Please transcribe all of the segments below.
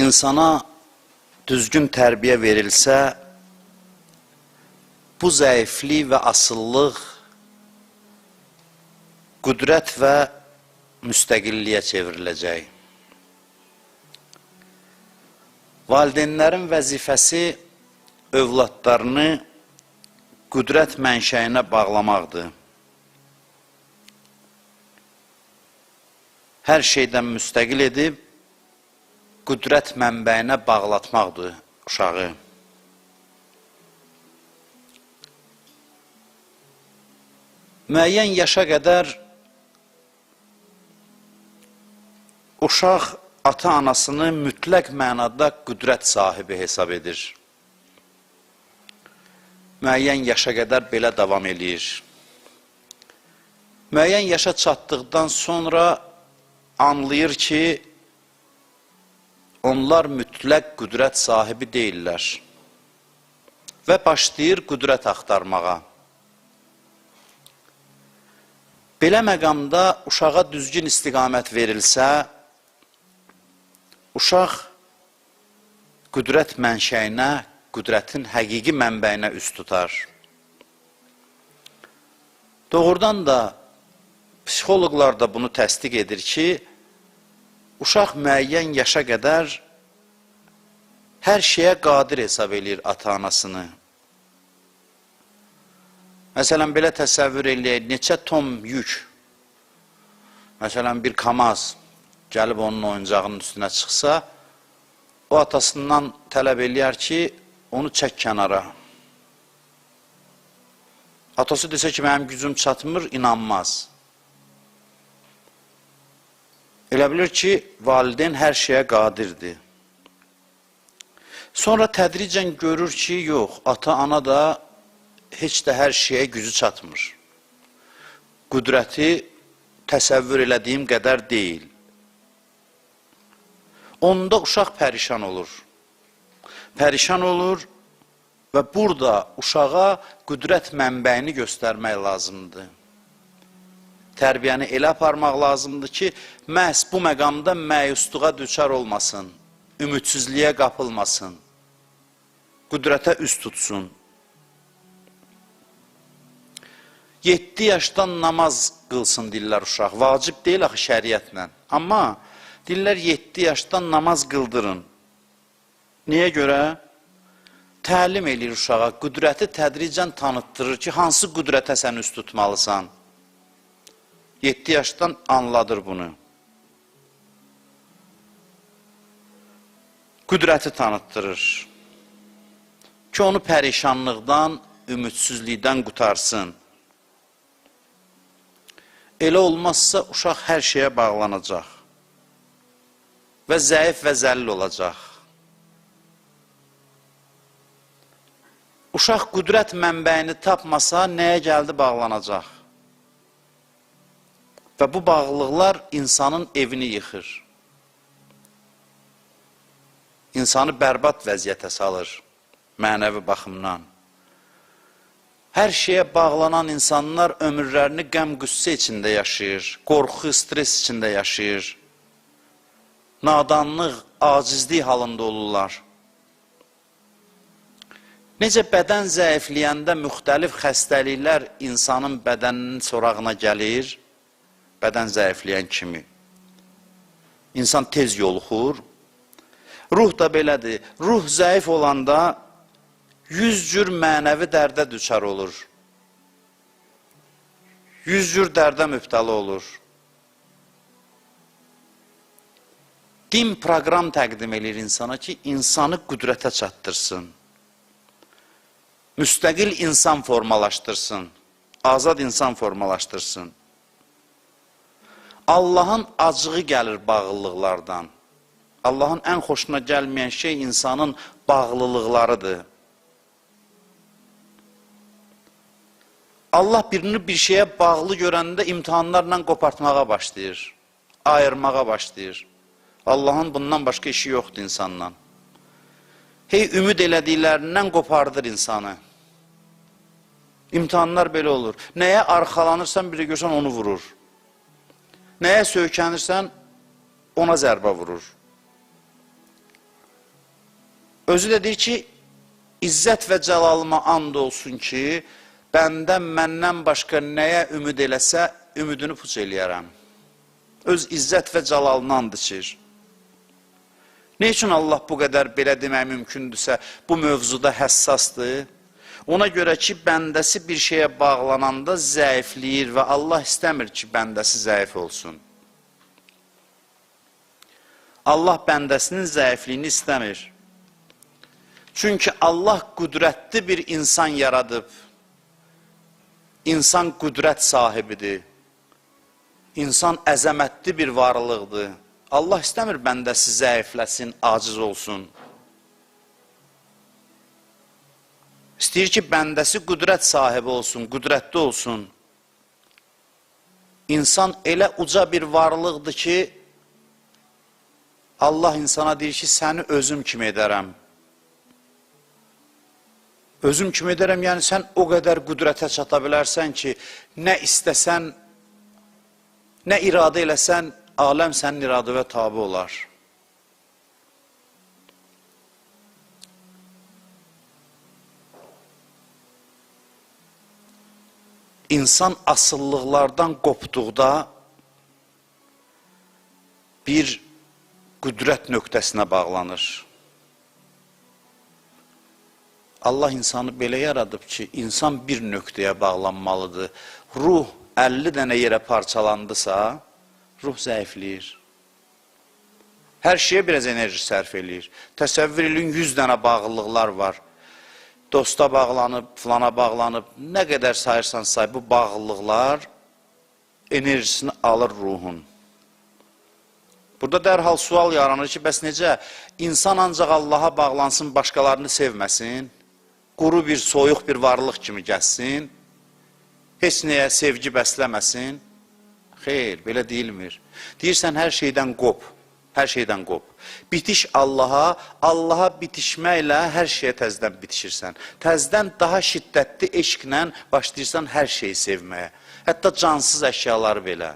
İnsana düzgün tərbiyə verilsə, bu zəiflik və asıllıq qüdrət və müstəqilliyə çevriləcək. Valideynlərin vəzifəsi övladlarını qüdrət mənşəyinə bağlamaqdır. Hər şeydən müstəqil edib, qüdrət mənbəyinə bağlatmaqdır uşağı. Müəyyən yaşa qədər uşaq ata-anasını mütləq mənada qüdrət sahibi hesab edir. Müəyyən yaşa qədər belə davam eləyir. Müəyyən yaşa çatdıqdan sonra anlayır ki, onlar mütləq qüdrət sahibi deyillər və başlayır qüdrət axtarmağa. Belə məqamda uşağa düzgün istiqamət verilsə, uşaq qüdrət mənşəyinə, qüdrətin həqiqi mənbəyinə üst tutar. Doğrudan da psixoloqlar da bunu təsdiq edir ki, uşaq müəyyən yaşa qədər hər şeyə qadir hesab eləyir ata-anasını. Məsələn, belə təsəvvür eləyək, neçə ton yük, məsələn, bir kamaz gəlib onun oyuncağının üstünə çıxsa, o atasından tələb eləyər ki, onu çək kənara. Atası desə ki, mənim gücüm çatmır, inanmaz. Elə bilir ki, valideyn hər şeyə qadirdir. Sonra tədricən görür ki, yox, ata-ana da heç də hər şeyə gücü çatmır. Qüdrəti təsəvvür elədiyim qədər deyil. Onda uşaq pərişan olur. Pərişan olur və burada uşağa qüdrət mənbəyini göstərmək lazımdır. Tərbiyəni elə aparmaq lazımdır ki, məhz bu məqamda məyusluğa düçar olmasın, ümidsizliyə qapılmasın, qüdrətə üst tutsun. 7 yaşdan namaz qılsın deyirlər uşaq. Vacib deyil axı şəriətlə. Amma deyirlər 7 yaşdan namaz qıldırın. Niyə görə? Təlim eləyir uşağa, qüdrəti tədricən tanıtdırır ki, hansı qüdrətə sən üst tutmalısan. 7 yaşdan anladır bunu. Qüdrəti tanıtdırır. Ki, onu pərişanlıqdan, ümidsizlikdən qutarsın. Elə olmazsa uşaq hər şeyə bağlanacaq və zəif və zəlil olacaq. Uşaq qüdrət mənbəyini tapmasa, nəyə gəldi bağlanacaq. Və bu bağlılıqlar insanın evini yıxır. İnsanı bərbad vəziyyətə salır, mənəvi baxımdan. Hər şeyə bağlanan insanlar ömürlərini qəm-qüssə içində yaşayır, qorxu, stres içində yaşayır. Nadanlıq, acizlik halında olurlar. Necə bədən zəifləyəndə müxtəlif xəstəliklər insanın bədəninin sorağına gəlir, bədən zəifləyən kimi. İnsan tez yoluxur. Ruh da belədir. Ruh zəif olanda 100 cür mənəvi dərdə düçar olur. 100 cür dərdə mübtəla olur. Din proqram təqdim eləyir insana ki, insanı qüdrətə çatdırsın. Müstəqil insan formalaşdırsın. Azad insan formalaşdırsın. Allahın acığı gəlir bağlılıqlardan. Allahın ən xoşuna gəlməyən şey insanın bağlılıqlarıdır. Allah birini bir şeyə bağlı görəndə imtahanlarla qopartmağa başlayır, ayırmağa başlayır. Allahın bundan başqa işi yoxdur insandan. Hey ümid elədiklərindən qopardır insanı. İmtahanlar belə olur. Nəyə arxalanırsan, bir də görsən onu vurur. Nəyə söykənirsən, ona zərbə vurur. Özü də deyir ki, İzzət və cəlalıma and olsun ki, bəndən, məndən başqa nəyə ümid eləsə, ümidini puç eləyərəm. Öz izzət və cəlalına and içir. Nə üçün Allah bu qədər belə demək mümkündürsə, bu mövzuda həssasdır? Ona görə ki, bəndəsi bir şeyə bağlananda zəifləyir və Allah istəmir ki, bəndəsi zəif olsun. Allah bəndəsinin zəifliyini istəmir. Çünki Allah qüdrətli bir insan yaradıb. İnsan qüdrət sahibidir. İnsan əzəmətli bir varlıqdır. Allah istəmir bəndəsi zəifləsin, aciz olsun. İstəyir ki, bəndəsi qüdrət sahibi olsun, qüdrətli olsun. İnsan elə uca bir varlıqdır ki, Allah insana deyir ki, səni özüm kimi edərəm. Özüm kimi edərəm, yəni sən o qədər qüdrətə çata bilərsən ki, nə istəsən, nə iradə eləsən, aləm sənin iradəvə tabi olar. İnsan asıllıqlardan qopduqda bir qüdrət nöqtəsinə bağlanır. Allah insanı belə yaradıb ki, insan bir nöqtəyə bağlanmalıdır. Ruh 50 dənə yerə parçalandısa, ruh zəifləyir. Hər şeyə biraz enerji sərf eləyir. Təsəvvür eləyin, 100 dənə bağlılıqlar var. Dosta bağlanıb, filana bağlanıb, nə qədər sayırsan say, bu bağlılıqlar enerjisini alır ruhun. Burada dərhal sual yaranır ki, bəs necə? İnsan ancaq Allaha bağlansın, başqalarını sevməsin, quru bir, soyuq bir varlıq kimi gəzsin, heç nəyə sevgi bəsləməsin. Xeyr, belə deyilmir. Deyirsən, hər şeydən qop, hər şeydən qop. Bitiş Allaha, Allaha bitişməklə hər şeyə təzdən bitişirsən. Təzdən daha şiddətli eşqlə başlayırsan hər şeyi sevməyə. Hətta cansız əşyaları belə.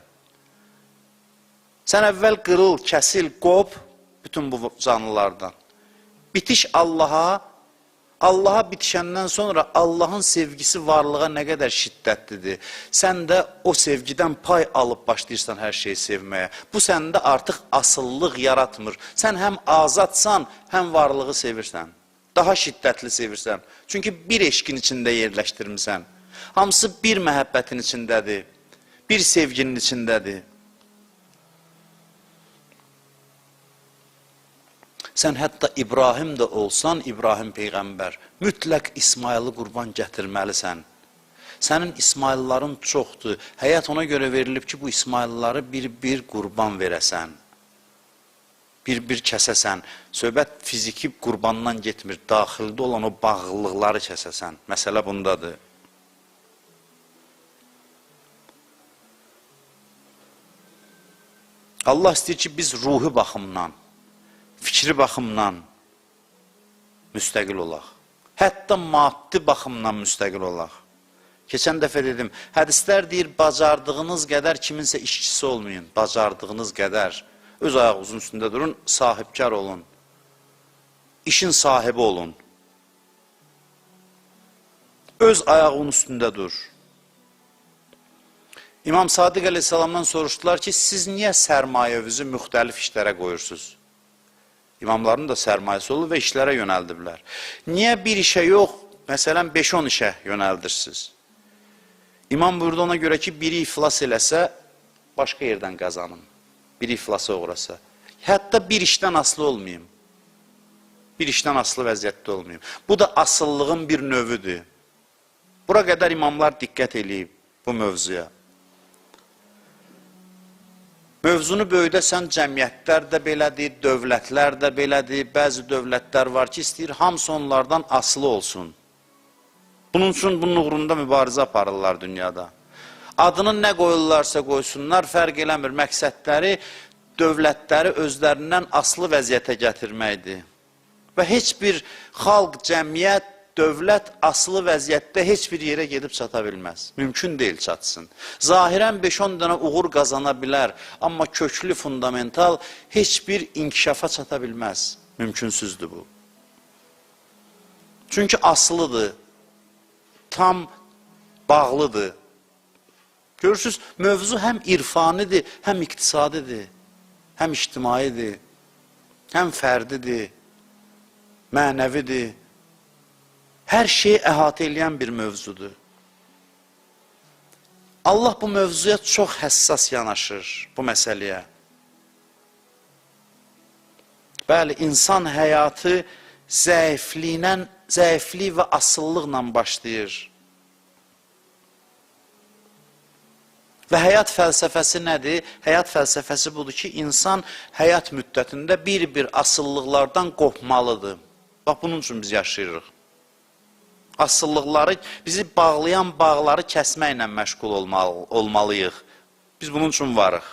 Sən əvvəl qırıl, kəsil, qop bütün bu canlılardan. Bitiş Allaha, Allaha bitişəndən sonra Allahın sevgisi varlığa nə qədər şiddətlidir. Sən də o sevgidən pay alıb başlayırsan hər şeyi sevməyə. Bu səndə artıq asıllıq yaratmır. Sən həm azadsan, həm varlığı sevirsən. Daha şiddətli sevirsən. Çünki bir eşqin içində yerləşdirmisən. Hamısı bir məhəbbətin içindədir. Bir sevginin içindədir. Sən hətta İbrahim də olsan, İbrahim Peyğəmbər, mütləq İsmayılı qurban gətirməlisən. Sənin İsmayılların çoxdur. Həyat ona görə verilib ki, bu İsmayılları bir-bir qurban verəsən. Bir-bir kəsəsən. Söhbət fiziki qurbandan getmir, daxildə olan o bağlılıqları kəsəsən. Məsələ bundadır. Allah istəyir ki, biz ruhi baxımdan, fikri baxımdan müstəqil olaq. Hətta maddi baxımdan müstəqil olaq. Keçən dəfə dedim, hədislər deyir, bacardığınız qədər kiminsə işçisi olmayın, bacardığınız qədər. Öz ayağınızın üstündə durun, sahibkar olun. İşin sahibi olun. Öz ayağının üstündə dur. İmam Sadiq əleyhissalamdan soruşdular ki, siz niyə sərmayənizi müxtəlif işlərə qoyursunuz? İmamların da sərmayəsi olur və işlərə yönəldiblər. Niyə bir işə yox, məsələn 5-10 işə yönəldirsiniz? İmam buyurdu ona görə ki, biri iflas eləsə, başqa yerdən qazanım. Biri iflasa uğrasa. Hətta bir işdən asılı olmayım. Bir işdən asılı vəziyyətdə olmayım. Bu da asıllığın bir növüdür. Bura qədər imamlar diqqət eləyib bu mövzuya. Mövzunu böyüdəsən, cəmiyyətlər də belədir, dövlətlər də belədir. Bəzi dövlətlər var ki, istəyir hamısı onlardan asılı olsun. Bunun üçün bunun uğrunda mübarizə aparırlar dünyada. Adını nə qoyurlarsa qoysunlar, fərq eləmir. Məqsədləri dövlətləri özlərindən asılı vəziyyətə gətirməkdir. Və heç bir xalq, cəmiyyət, dövlət asılı vəziyyətdə heç bir yerə gedib çata bilməz. Mümkün deyil çatsın. Zahirən 5-10 dənə uğur qazana bilər, amma köklü, fundamental heç bir inkişafa çata bilməz. Mümkünsüzdür bu. Çünki asılıdır, tam bağlıdır. Görürsünüz, mövzu həm irfanidir, həm iqtisadidir, həm ictimaidir, həm fərdidir, mənəvidir. Hər şeyi əhatə eləyən bir mövzudur. Allah bu mövzuya çox həssas yanaşır, bu məsələyə. Bəli, insan həyatı zəiflik və asılılıqla başlayır. Və həyat fəlsəfəsi nədir? Həyat fəlsəfəsi budur ki, insan həyat müddətində bir-bir asılılıqlardan qopmalıdır. Bax, bunun üçün biz yaşayırıq. Asılılıqları, bizi bağlayan bağları kəsməklə məşğul olmalıyıq. Biz bunun üçün varıq.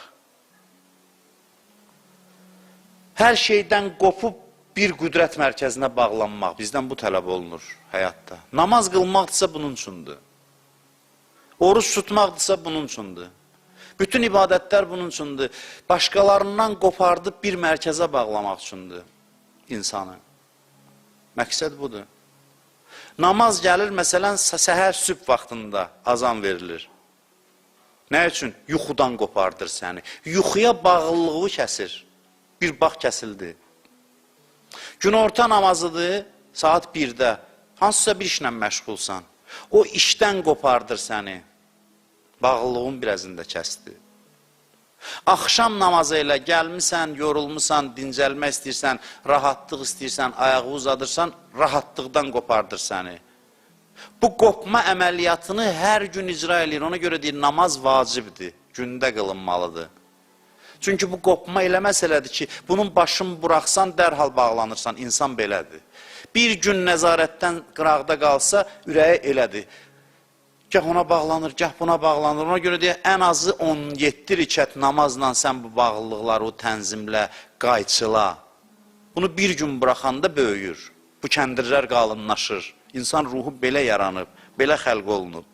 Hər şeydən qopub bir qüdrət mərkəzinə bağlanmaq, bizdən bu tələb olunur həyatda. Namaz qılmaqdırsa bunun üçündür. Oruç tutmaqdırsa bunun üçündür. Bütün ibadətlər bunun üçündür. Başqalarından qopardıb bir mərkəzə bağlamaq üçündür insanı. Məqsəd budur. Namaz gəlir, məsələn, səhər sübh vaxtında azan verilir. Nə üçün? Yuxudan qopardır səni. Yuxuya bağlılığı kəsir. Bir bağ kəsildi. Günorta namazıdır, saat 1-də. Hansısa bir işlə məşğulsan. O işdən qopardır səni. Bağlılığın birazını da kəsdi. Axşam namazı ilə gəlmisən, yorulmusan, dincəlmək istəyirsən, rahatlıq istəyirsən, ayağı uzadırsan, rahatlıqdan qopardır səni. Bu qopma əməliyyatını hər gün icra eləyir. Ona görə deyir, namaz vacibdir, gündə qılınmalıdır. Çünki bu qopma elə məsələdir ki, bunun başını buraxsan, dərhal bağlanırsan, insan belədir. Bir gün nəzarətdən qıraqda qalsa, ürəyi elədir. Gah ona bağlanır, gah buna bağlanır. Ona görə deyir, ən azı 17 rükət namazla sən bu bağlılıqları o tənzimlə, qayçıla. Bunu bir gün buraxanda böyüyür. Bu kəndirlər qalınlaşır. İnsan ruhu belə yaranıb, belə xəlq olunub.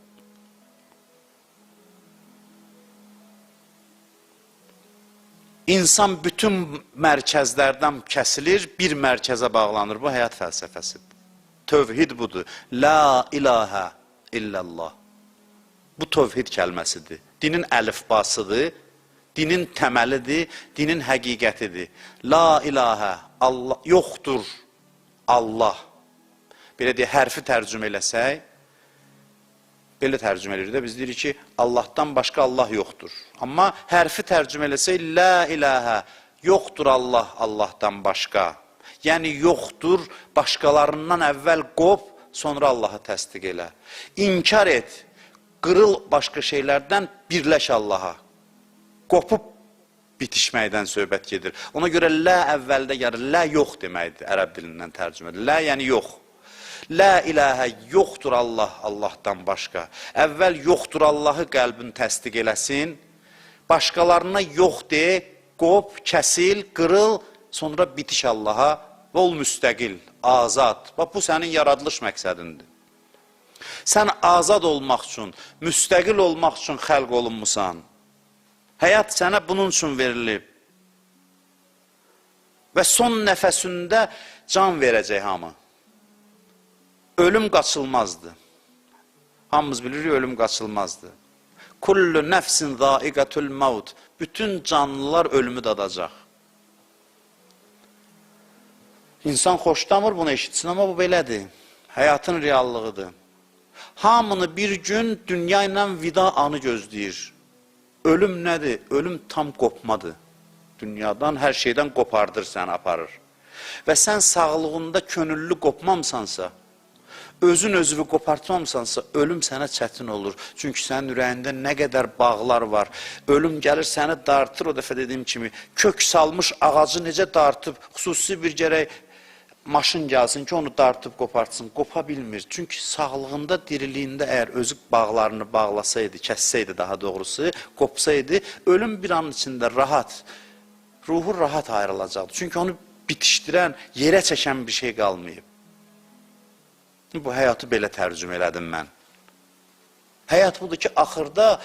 İnsan bütün mərkəzlərdən kəsilir, bir mərkəzə bağlanır. Bu həyat fəlsəfəsidir. Tövhid budur. La ilahə illallah. Bu tövhid kəlməsidir. Dinin əlifbasıdır, dinin təməlidir, dinin həqiqətidir. La ilahə, Allah, yoxdur Allah. Belə deyək, hərfi tərcümə eləsək, belə tərcümə edirik də, biz deyirik ki, Allahdan başqa Allah yoxdur. Amma hərfi tərcümə eləsək, la ilahə, yoxdur Allah Allahdan başqa. Yəni, yoxdur, başqalarından əvvəl qop, sonra Allahı təsdiq elə. İnkar et, qırıl başqa şeylərdən, birləş Allaha. Qopub bitişməkdən söhbət gedir. Ona görə lə əvvəldə gəlir, lə yox deməkdir, ərəb dilindən tərcümə edilir. Lə yəni yox. La ilahə yoxdur Allah Allahdan başqa. Əvvəl yoxdur Allahı qəlbin təsdiq eləsin. Başqalarına yox de, qop, kəsil, qırıl, sonra bitiş Allaha və ol müstəqil, azad. Bax, bu sənin yaradılış məqsədindir. Sən azad olmaq üçün, müstəqil olmaq üçün xəlq olunmusan. Həyat sənə bunun üçün verilib. Və son nəfəsində can verəcək hamı. Ölüm qaçılmazdır. Hamımız bilirik, ölüm qaçılmazdır. Kullu nəfsin zaiqatul maut. Bütün canlılar ölümü dadacaq. İnsan xoşlamır bunu eşitsin, amma bu belədir. Həyatın reallığıdır. Hamını bir gün dünya ilə vida anı gözləyir. Ölüm nədir? Ölüm tam qopmadır. Dünyadan, hər şeydən qopardır səni, aparır. Və sən sağlığında könüllü qopmamısansa, özün özünü qopartmamısansa, ölüm sənə çətin olur. Çünki sənin ürəyində nə qədər bağlar var. Ölüm gəlir səni dartır, o dəfə dediyim kimi, kök salmış ağacı necə dartıb, xüsusi bir gərək maşın gəlsin ki, onu dartıb qopartsın. Qopa bilmir. Çünki sağlığında, diriliyində əgər özü bağlarını bağlasaydı, kəssəydi daha doğrusu, qopsaydı, ölüm bir anın içində rahat, ruhu rahat ayrılacaqdı. Çünki onu bitişdirən, yerə çəkən bir şey qalmayıb. Bu həyatı belə tərcümə elədim mən. Həyat budur ki, axırda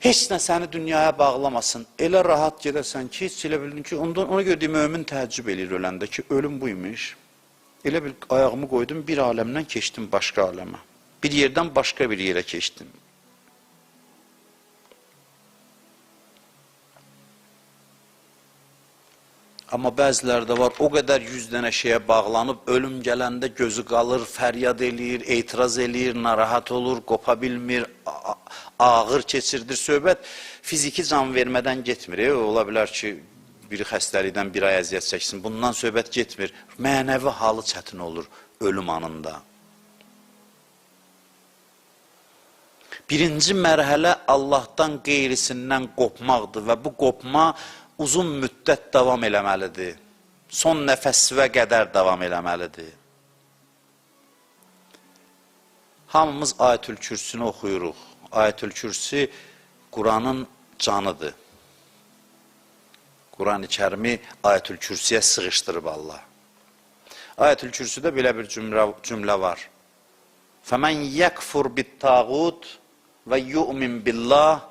heç nə səni dünyaya bağlamasın. Elə rahat gedəsən ki, heç elə bildin ki, ondan, ona görə deyim, mömin təəccüb eləyir öləndə ki, ölüm buymuş. Elə bil ayağımı qoydum, bir aləmdən keçdim başqa aləmə. Bir yerdən başqa bir yerə keçdim. Amma bəziləri də var, o qədər 100 dənə şeyə bağlanıb, ölüm gələndə gözü qalır, fəryad eləyir, etiraz eləyir, narahat olur, qopa bilmir, ağır keçirdir. Söhbət fiziki can vermədən getmir. Ola bilər ki, biri xəstəlikdən bir ay əziyyət çəksin. Bundan söhbət getmir. Mənəvi halı çətin olur ölüm anında. Birinci mərhələ Allahdan qeyrisindən qopmaqdır və bu qopma uzun müddət davam eləməlidir. Son nəfəsvə qədər davam eləməlidir. Hamımız Ayətül Kürsünü oxuyuruq. Ayətül Kürsü Quranın canıdır. Quran-ı Kərimi Ayətül Kürsüyə sığışdırıb Allah. Ayətül Kürsüdə belə bir cümlə var. Fəmən yəkfur bit-tağut və yu'min billah.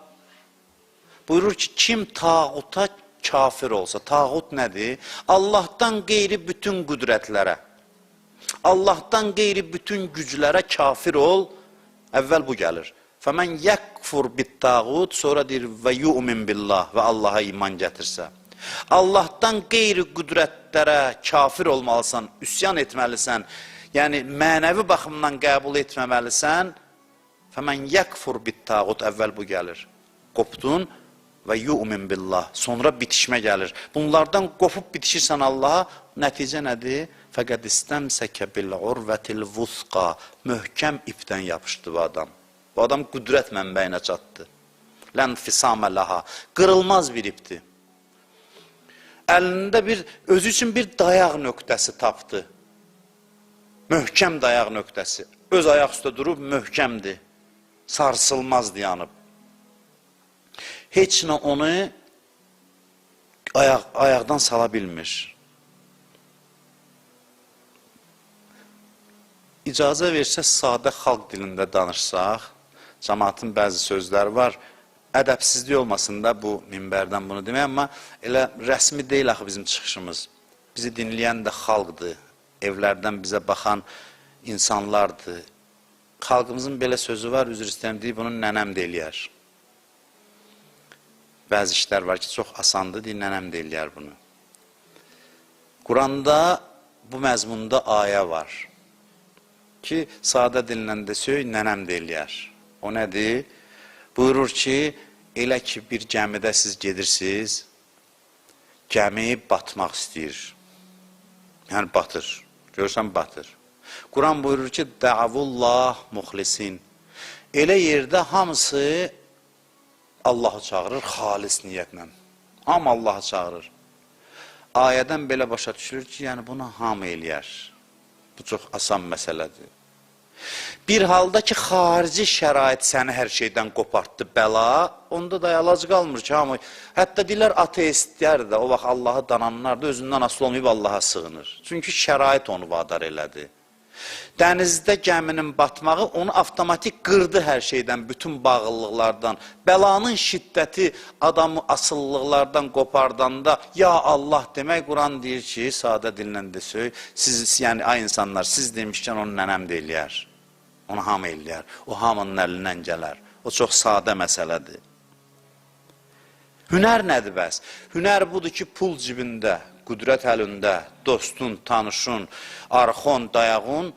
Buyurur ki, kim tağuta kafir olsa, tağut nədir? Allahdan qeyri bütün qüdrətlərə, Allahdan qeyri bütün güclərə kafir ol, əvvəl bu gəlir. Fəmən yəkfur bit-tağut, sonra deyir və yu'min billah və Allaha iman gətirsə. Allahdan qeyri qüdrətlərə kafir olmalısan, üsyan etməlisən, yəni mənəvi baxımdan qəbul etməməlisən. Fəmən yəkfur bit-tağut, əvvəl bu gəlir. Qopdun və yu'min billah, sonra bitişmə gəlir. Bunlardan qopub bitişirsən Allaha, nəticə nədir? Fəqəd istəmsəkə bil urvətil vusqa, möhkəm ipdən yapışdı bu adam. Bu adam qüdrət mənbəyinə çatdı. Lən fisamə laha, qırılmaz bir ipdir. Əlində bir, özü üçün bir dayaq nöqtəsi tapdı. Möhkəm dayaq nöqtəsi. Öz ayaq üstə durub möhkəmdir. Sarsılmaz dayanıb. Heç nə onu ayaqdan sala bilmir. İcazə versə sadə xalq dilində danışsaq, cəmaatın bəzi sözləri var, ədəbsizlik olmasın da bu minbərdən bunu demək, amma elə rəsmi deyil axı bizim çıxışımız. Bizi dinləyən də xalqdır, evlərdən bizə baxan insanlardır. Xalqımızın belə sözü var, üzr istəyirəm, deyir, bunu nənəm də eləyər. Bəzi işlər var ki, çox asandır, deyir, nənəm də eləyər bunu. Quranda bu məzmunda ayə var ki, sadə dillə desək, nənəm də eləyər. O nədir? Buyurur ki, elə ki, bir gəmidə siz gedirsiniz, gəmi batmaq istəyir. Yəni, batır. Görürsən, batır. Quran buyurur ki, Dəavullah muxlisin. Elə yerdə hamısı Allahı çağırır xalis niyyətlə. Hamı Allahı çağırır. Ayədən belə başa düşülür ki, yəni bunu hamı eləyər. Bu çox asan məsələdir. Bir halda ki, xarici şərait səni hər şeydən qopartdı, bəla, onda da əlac qalmır ki, hamı. Hətta deyirlər, ateistlər də, o vaxt Allahı dananlar da özündən asılı olmayıb Allaha sığınır. Çünki şərait onu vadar elədi. Dənizdə gəminin batmağı onu avtomatik qırdı hər şeydən, bütün bağlılıqlardan. Bəlanın şiddəti adamı asılılıqlardan qopardanda, ya Allah demək, Quran deyir ki, sadə dillə desək, siz, yəni ay insanlar, siz demişkən onu nənəm də eləyər. Onu hamı eləyər. O hamının əlindən gələr. O çox sadə məsələdir. Hünər nədir bəs? Hünər budur ki, pul cibində, qüdrət əlində, dostun, tanışın, arxon, dayağın,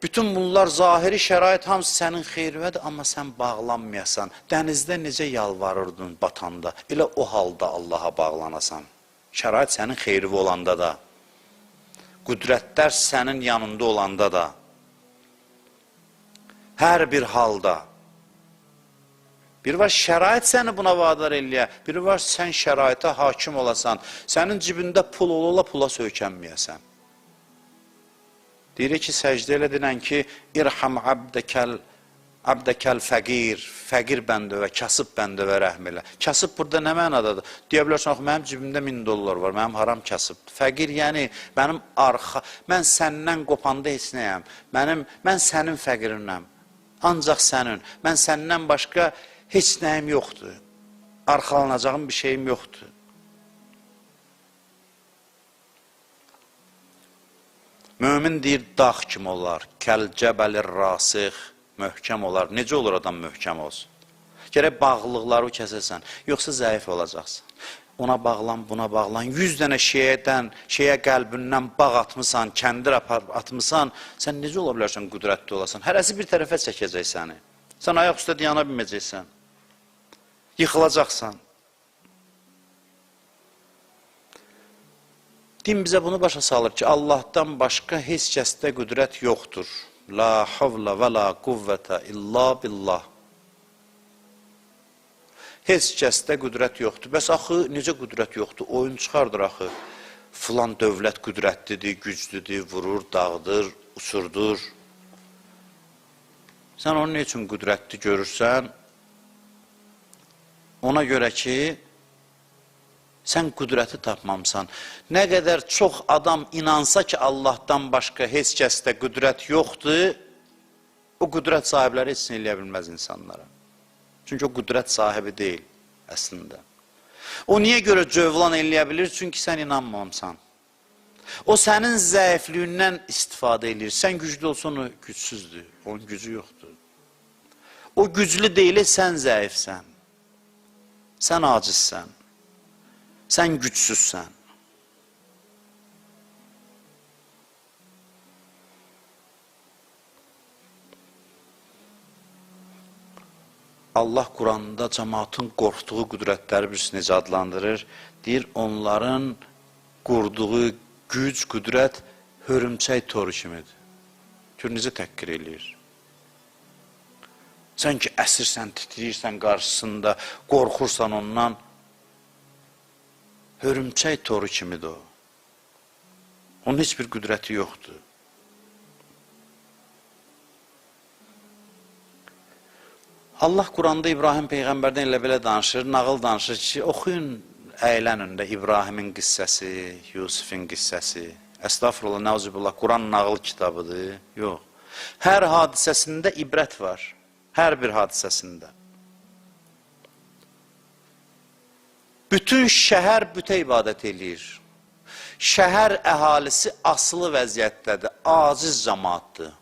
bütün bunlar zahiri şərait hamısı sənin xeyrinədir, amma sən bağlanmayasan. Dənizdə necə yalvarırdın batanda, elə o halda Allaha bağlanasan. Şərait sənin xeyri olanda da, qüdrətlər sənin yanında olanda da, hər bir halda. Bir var şərait səni buna vadar eləyə, biri var sən şəraitə hakim olasan, sənin cibində pul ola-ola pula söykənməyəsən. Deyirik ki, səcdə elə denən ki, İrham abdəkəl fəqir, fəqir bəndəvə, kasıb bəndəvə rəhm elə. Kasıb burada nə mənadadır? Deyə bilərsən, axı, mənim cibimdə 1000 dollar var, mənim haram kasıbdır. Fəqir, yəni mənim arxa, mən səndən qopanda heç nəyəm. Mən sənin fəqirinəm. Ancaq sənin. Mən səndən başqa heç nəyim yoxdur. Arxalanacağım bir şeyim yoxdur. Mömin deyir, dağ kimi olar, kəl-cəbəlir rasix, möhkəm olar. Necə olur adam möhkəm olsun? Gərək bağlılıqları kəsəsən, yoxsa zəif olacaqsan. Ona bağlan, buna bağlan, 100 dənə şeyə qəlbindən bağ atmısan, kəndir atmısan, sən necə ola bilərsən qüdrətli olasan? Hərəsi bir tərəfə çəkəcək səni. Sən ayaq üstə dayana bilməyəcəksən. Yıxılacaqsan. Din bizə bunu başa salır ki, Allahdan başqa heç kəsdə qüdrət yoxdur. La havla və la quvvətə illa billah. Heç kəsdə qüdrət yoxdur. Bəs axı, necə qüdrət yoxdur? Oyun çıxardır axı. Filan dövlət qüdrətlidir, güclüdür, vurur, dağıdır, uçurdur. Sən onu nə üçün qüdrətli görürsən? Ona görə ki, sən qüdrəti tapmamısan. Nə qədər çox adam inansa ki, Allahdan başqa heç kəsdə qüdrət yoxdur, o qüdrət sahibləri heç nə eləyə bilməz insanlara. Çünki o qüdrət sahibi deyil əslində. O niyə görə cövlan eləyə bilir? Çünki sən inanmamısan. O sənin zəifliyindən istifadə eləyir. Sən güclü olsan, o gücsüzdür. Onun gücü yoxdur. O güclü deyil, sən zəifsən. Sən acizsən. Sən gücsüzsən. Allah Quranda cəmaatın qorxduğu qüdrətləri birisi necə adlandırır? Deyir, onların qurduğu güc, qüdrət hörümçək toru kimidir. Gör, necə təhqir eləyir. Sən ki, əsirsən, titriyirsən qarşısında, qorxursan ondan, hörümçək toru kimidir o. Onun heç bir qüdrəti yoxdur. Allah Quranda İbrahim Peyğəmbərdən elə belə danışır, nağıl danışır ki, oxuyun, əylənin də İbrahimin qissəsi, Yusufin qissəsi. Əstağfurullah, nəuzubillah, Quran nağıl kitabıdır. Yox. Hər hadisəsində ibrət var. Hər bir hadisəsində. Bütün şəhər bütə ibadət eləyir. Şəhər əhalisi asılı vəziyyətdədir, aciz cəmaatdır.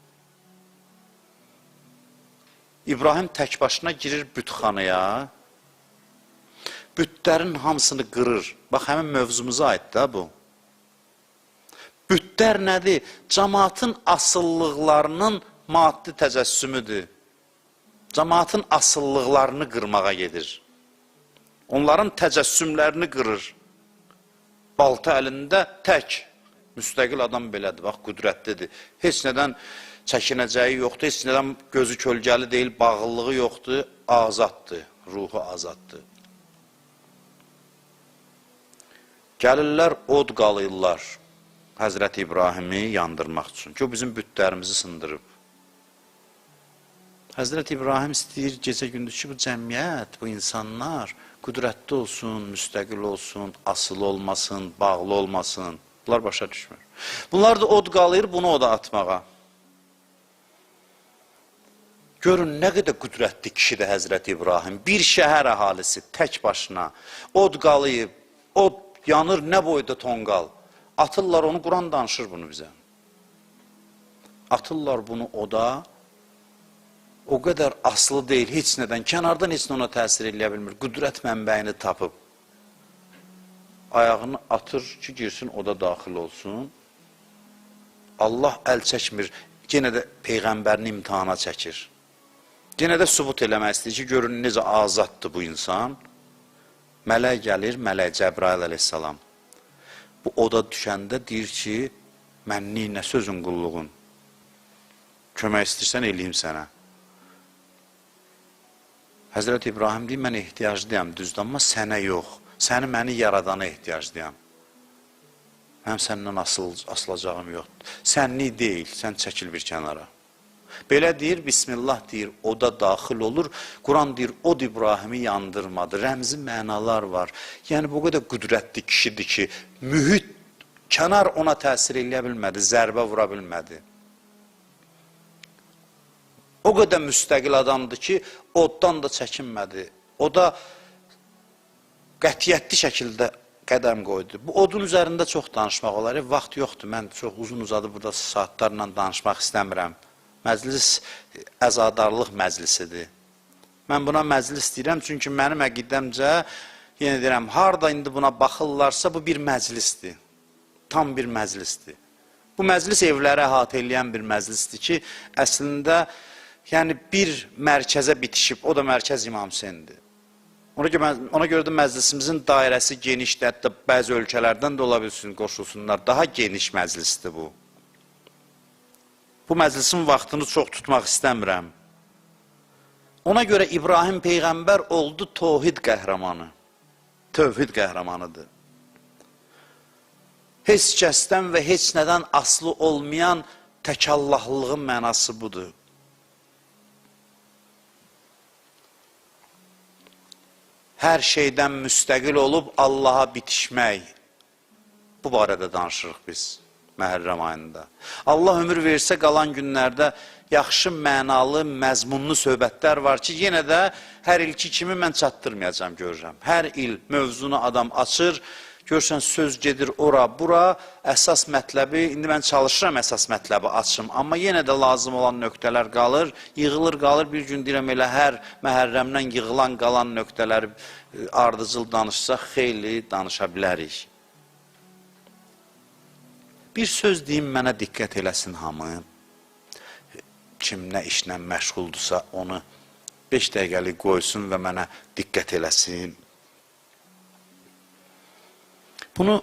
İbrahim tək başına girir bütxanaya, bütlərin hamısını qırır. Bax, həmin mövzumuza aid da bu. Bütlər nədir? Cəmaatın asıllıqlarının maddi təcəssümüdür. Cəmaatın asıllıqlarını qırmağa gedir. Onların təcəssümlərini qırır. Balta əlində tək, müstəqil adam belədir, bax, qüdrətlidir. Heç nədən çəkinəcəyi yoxdur, heç nədən gözü kölgəli deyil, bağlılığı yoxdur, azaddır, ruhu azaddır. Gəlirlər, od qalıyırlar Həzrəti İbrahimi yandırmaq üçün ki, o bizim bütlərimizi sındırıb. Həzrəti İbrahim istəyir gecə gündüz ki, bu cəmiyyət, bu insanlar qüdrətli olsun, müstəqil olsun, asılı olmasın, bağlı olmasın. Bunlar başa düşmür. Bunlar da od qalıyır bunu oda atmağa. Görün, nə qədər qüdrətli kişidir Həzrəti İbrahim. Bir şəhər əhalisi tək başına od qalıyıb, od yanır nə boyda tonqal. Atırlar onu, Quran danışır bunu bizə. Atırlar bunu oda, o qədər asılı deyil heç nədən, kənardan heç nə ona təsir eləyə bilmir. Qüdrət mənbəyini tapıb. Ayağını atır ki, girsin, oda daxil olsun. Allah əl çəkmir, yenə də Peyğəmbərini imtihana çəkir. Yenə də sübut eləmək istəyir ki, görün necə azaddır bu insan. Mələk gəlir, mələk Cəbrail əleyhissalam. Bu oda düşəndə deyir ki, mənlik nə sözün qulluğun? Kömək istəyirsən, eləyim sənə. Həzrət İbrahim deyir, mən ehtiyaclıyam, düzdür, amma sənə yox. Səni məni yaradana ehtiyaclıyam. Mənim səndən asılacağım yoxdur. Sənlik deyil, sən çəkil bir kənara. Belə deyir, Bismillah deyir, oda daxil olur. Quran deyir, od İbrahimi yandırmadı. Rəmzi mənalar var. Yəni, bu qədər qüdrətli kişidir ki, mühit, kənar ona təsir eləyə bilmədi, zərbə vura bilmədi. O qədər müstəqil adamdır ki, oddan da çəkinmədi. O da qətiyyətli şəkildə qədəm qoydu. Bu odun üzərində çox danışmaq olar. Vaxt yoxdur. Mən çox uzun uzadı burada saatlarla danışmaq istəmirəm. Məclis əzadarlıq məclisidir. Mən buna məclis deyirəm, çünki mənim əqidəmcə, yenə deyirəm, harda indi buna baxırlarsa, bu bir məclisdir. Tam bir məclisdir. Bu məclis evləri əhatə eləyən bir məclisdir ki, əslində, yəni bir mərkəzə bitişib, o da mərkəz İmam Hüseyndir. Ona görə də məclisimizin dairəsi genişdir, hətta bəzi ölkələrdən də ola bilsin, qoşulsunlar. Daha geniş məclisdir bu. Bu məclisin vaxtını çox tutmaq istəmirəm. Ona görə İbrahim Peyğəmbər oldu tohid qəhrəmanı. Tövhid qəhrəmanıdır. Heç kəsdən və heç nədən asılı olmayan təkallahlığın mənası budur. Hər şeydən müstəqil olub Allaha bitişmək. Bu barədə danışırıq biz Məhərrəm ayında. Allah ömür versə qalan günlərdə yaxşı, mənalı, məzmunlu söhbətlər var ki, yenə də hər ilki kimi mən çatdırmayacağam, görürəm. Hər il mövzunu adam açır, görürsən söz gedir ora, bura, əsas mətləbi, indi mən çalışıram əsas mətləbi açım, amma yenə də lazım olan nöqtələr qalır, yığılır, qalır, bir gün deyirəm elə hər Məhərrəmdən yığılan qalan nöqtələri ardıcıl danışsaq, xeyli danışa bilərik. Bir söz deyim, mənə diqqət eləsin hamı. Kim nə işlə məşğuldursa onu 5 dəqiqəlik qoysun və mənə diqqət eləsin. Bunu,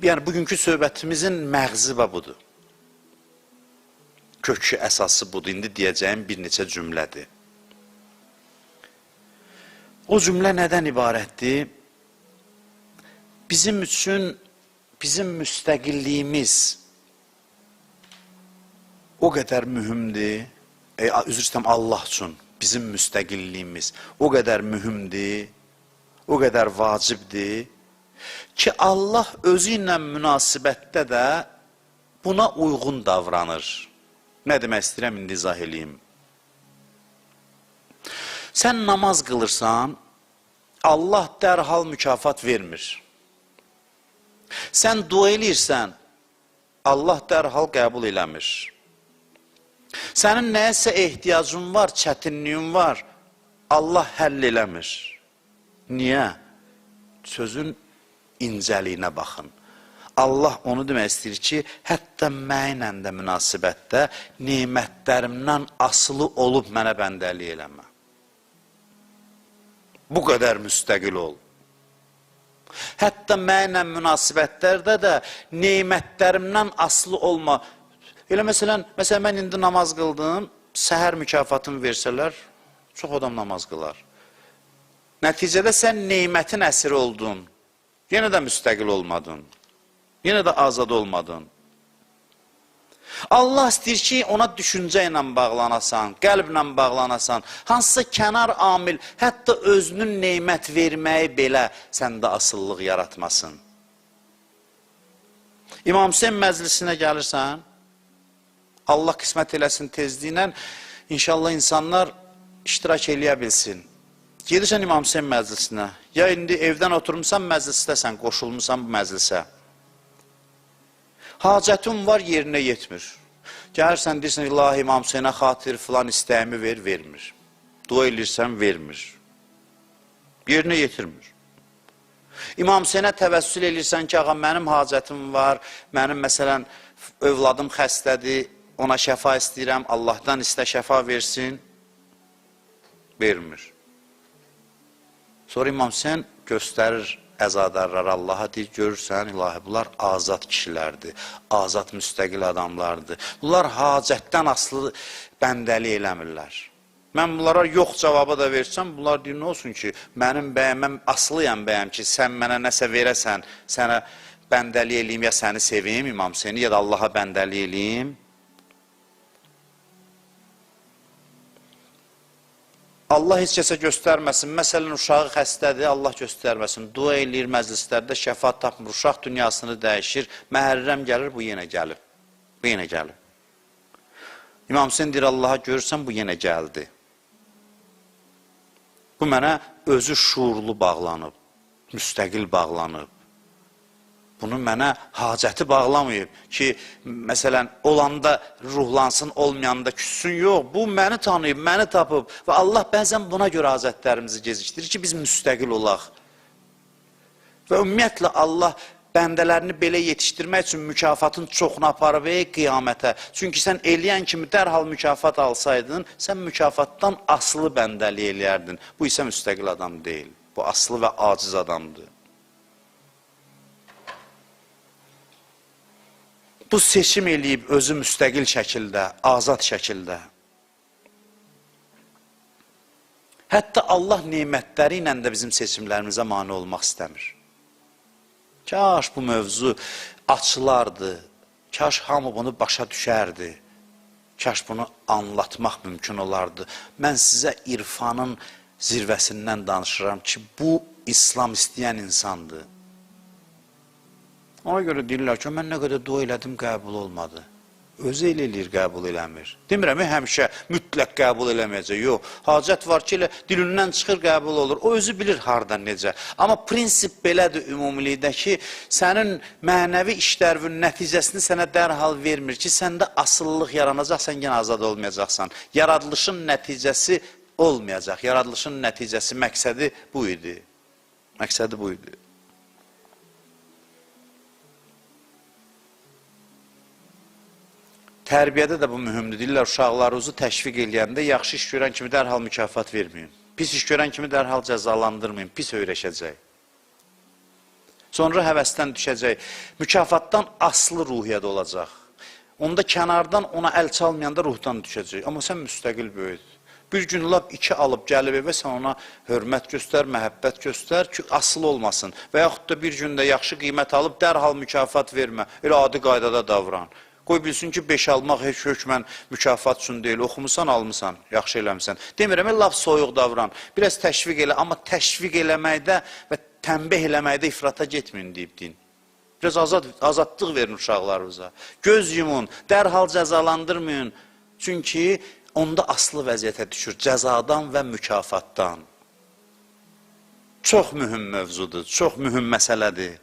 yəni bugünkü söhbətimizin məğzi və budur. Kökü, əsası budur. İndi deyəcəyim bir neçə cümlədir. O cümlə nədən ibarətdir? Bizim üçün, bizim müstəqilliyimiz o qədər mühümdür, üzr istəyirəm, Allah üçün bizim müstəqilliyimiz o qədər mühümdür, o qədər vacibdir ki, Allah özü ilə münasibətdə də buna uyğun davranır. Nə demək istəyirəm, indi izah eləyim. Sən namaz qılırsan, Allah dərhal mükafat vermir. Sən dua eləyirsən, Allah dərhal qəbul eləmir. Sənin nəyəsə ehtiyacın var, çətinliyin var, Allah həll eləmir. Niyə? Sözün incəliyinə baxın. Allah onu demək istəyir ki, hətta mənlə də münasibətdə nemətlərimdən asılı olub mənə bəndəlik eləmə. Bu qədər müstəqil ol. Hətta mənlə münasibətlərdə də nemətlərimdən asılı olma. Elə məsələn mən indi namaz qıldım, səhər mükafatını versələr, çox adam namaz qılar. Nəticədə sən nemətin əsiri oldun, yenə də müstəqil olmadın, yenə də azad olmadın. Allah istəyir ki, ona düşüncə ilə bağlanasan, qəlblə bağlanasan, hansısa kənar amil, hətta özünün nemət verməyi belə səndə asıllıq yaratmasın. İmam Hüseyn məclisinə gəlirsən, Allah qismət eləsin tezliklə, inşallah insanlar iştirak eləyə bilsin. Gedirsən İmam Hüseyn məclisinə, ya indi evdən oturmuşsan, məclisdəsən, qoşulmuşsan bu məclisə. Hacətin var, yerinə yetmir. Gəlirsən, deyirsən, İlahi İmam Hüseynə xatir filan istəyimi ver, vermir. Dua eləyirsən, vermir. Yerinə yetirmir. İmam Hüseynə təvəssül eləyirsən ki, ağa, mənim hacətim var, mənim, məsələn, övladım xəstədir, ona şəfa istəyirəm, Allahdan istə şəfa versin. Vermir. Sonra İmam Hüseyn göstərir əzadarlar Allaha, deyir, görürsən, ilahi, bunlar azad kişilərdir, azad müstəqil adamlardır. Bunlar hacətdən asılı bəndəlik eləmirlər. Mən bunlara yox cavabı da versəm, bunlar deyir, nə olsun ki, mənim bəyəm, mən asılıyam bəyəm ki, sən mənə nəsə verəsən, sənə bəndəlik eləyim, ya səni sevim, İmam Hüseyni, ya da Allaha bəndəlik eləyim. Allah heç kəsə göstərməsin. Məsələn, uşağı xəstədir, Allah göstərməsin. Dua eləyir məclislərdə, şəfa tapmır, uşaq dünyasını dəyişir. Məhərrəm gəlir, bu yenə gəlib. Bu yenə gəlib. İmam Hüseyn deyir, Allaha görürsən, bu yenə gəldi. Bu mənə özü şuurlu bağlanıb. Müstəqil bağlanıb. Bunu mənə hacəti bağlamayıb ki, məsələn, olanda ruhlansın, olmayanda küssün. Yox, bu məni tanıyıb, məni tapıb və Allah bəzən buna görə hacətlərimizi gecikdirir ki, biz müstəqil olaq. Və ümumiyyətlə Allah bəndələrini belə yetişdirmək üçün mükafatın çoxunu aparıb qiyamətə. Çünki sən eləyən kimi dərhal mükafat alsaydın, sən mükafatdan asılı bəndəlik eləyərdin. Bu isə müstəqil adam deyil. Bu asılı və aciz adamdır. Bu seçim eləyib özü müstəqil şəkildə, azad şəkildə. Hətta Allah nemətləri ilə də bizim seçimlərimizə mane olmaq istəmir. Kaş bu mövzu açılardı, kaş hamı bunu başa düşərdi, kaş bunu anlatmaq mümkün olardı. Mən sizə irfanın zirvəsindən danışıram ki, bu İslam istəyən insandır. Ona görə deyirlər ki, mən nə qədər dua elədim, qəbul olmadı. Özü elə eləyir, qəbul eləmir. Demirəm, həmişə mütləq qəbul eləməyəcək. Yox, hacət var ki, elə dilindən çıxır, qəbul olur. O özü bilir hardan necə. Amma prinsip belədir ümumilikdə ki, sənin mənəvi işlərinin nəticəsini sənə dərhal vermir ki, səndə asılılıq yaranacaq, sən yenə azad olmayacaqsan. Yaradılışın nəticəsi olmayacaq. Yaradılışın nəticəsi, məqsədi bu idi. Məqsədi bu idi. Tərbiyədə də bu mühümdür. Deyirlər, uşaqlarınızı təşviq eləyəndə yaxşı iş görən kimi dərhal mükafat verməyin. Pis iş görən kimi dərhal cəzalandırmayın. Pis öyrəşəcək. Sonra həvəsdən düşəcək. Mükafatdan asılı ruhiyyədə olacaq. Onda kənardan ona əl çalmayanda ruhdan düşəcək. Amma sən müstəqil böyüd. Bir gün lap 2 alıb gəlib evə, sən ona hörmət göstər, məhəbbət göstər ki, asılı olmasın. Və yaxud da bir gündə yaxşı qiymət alıb dərhal mükafat vermə. Elə adi qaydada davran. Qoy bilsin ki, 5 almaq heç hökmən mükafat üçün deyil. Oxumusan, almısan, yaxşı eləmisən. Demirəm, lap soyuq davran. Biraz təşviq elə, amma təşviq eləməkdə və tənbih eləməkdə ifrata getməyin deyib din. Biraz azadlıq verin uşaqlarınıza. Göz yumun, dərhal cəzalandırmayın. Çünki onda asılı vəziyyətə düşür cəzadan və mükafatdan. Çox mühüm mövzudur, çox mühüm məsələdir.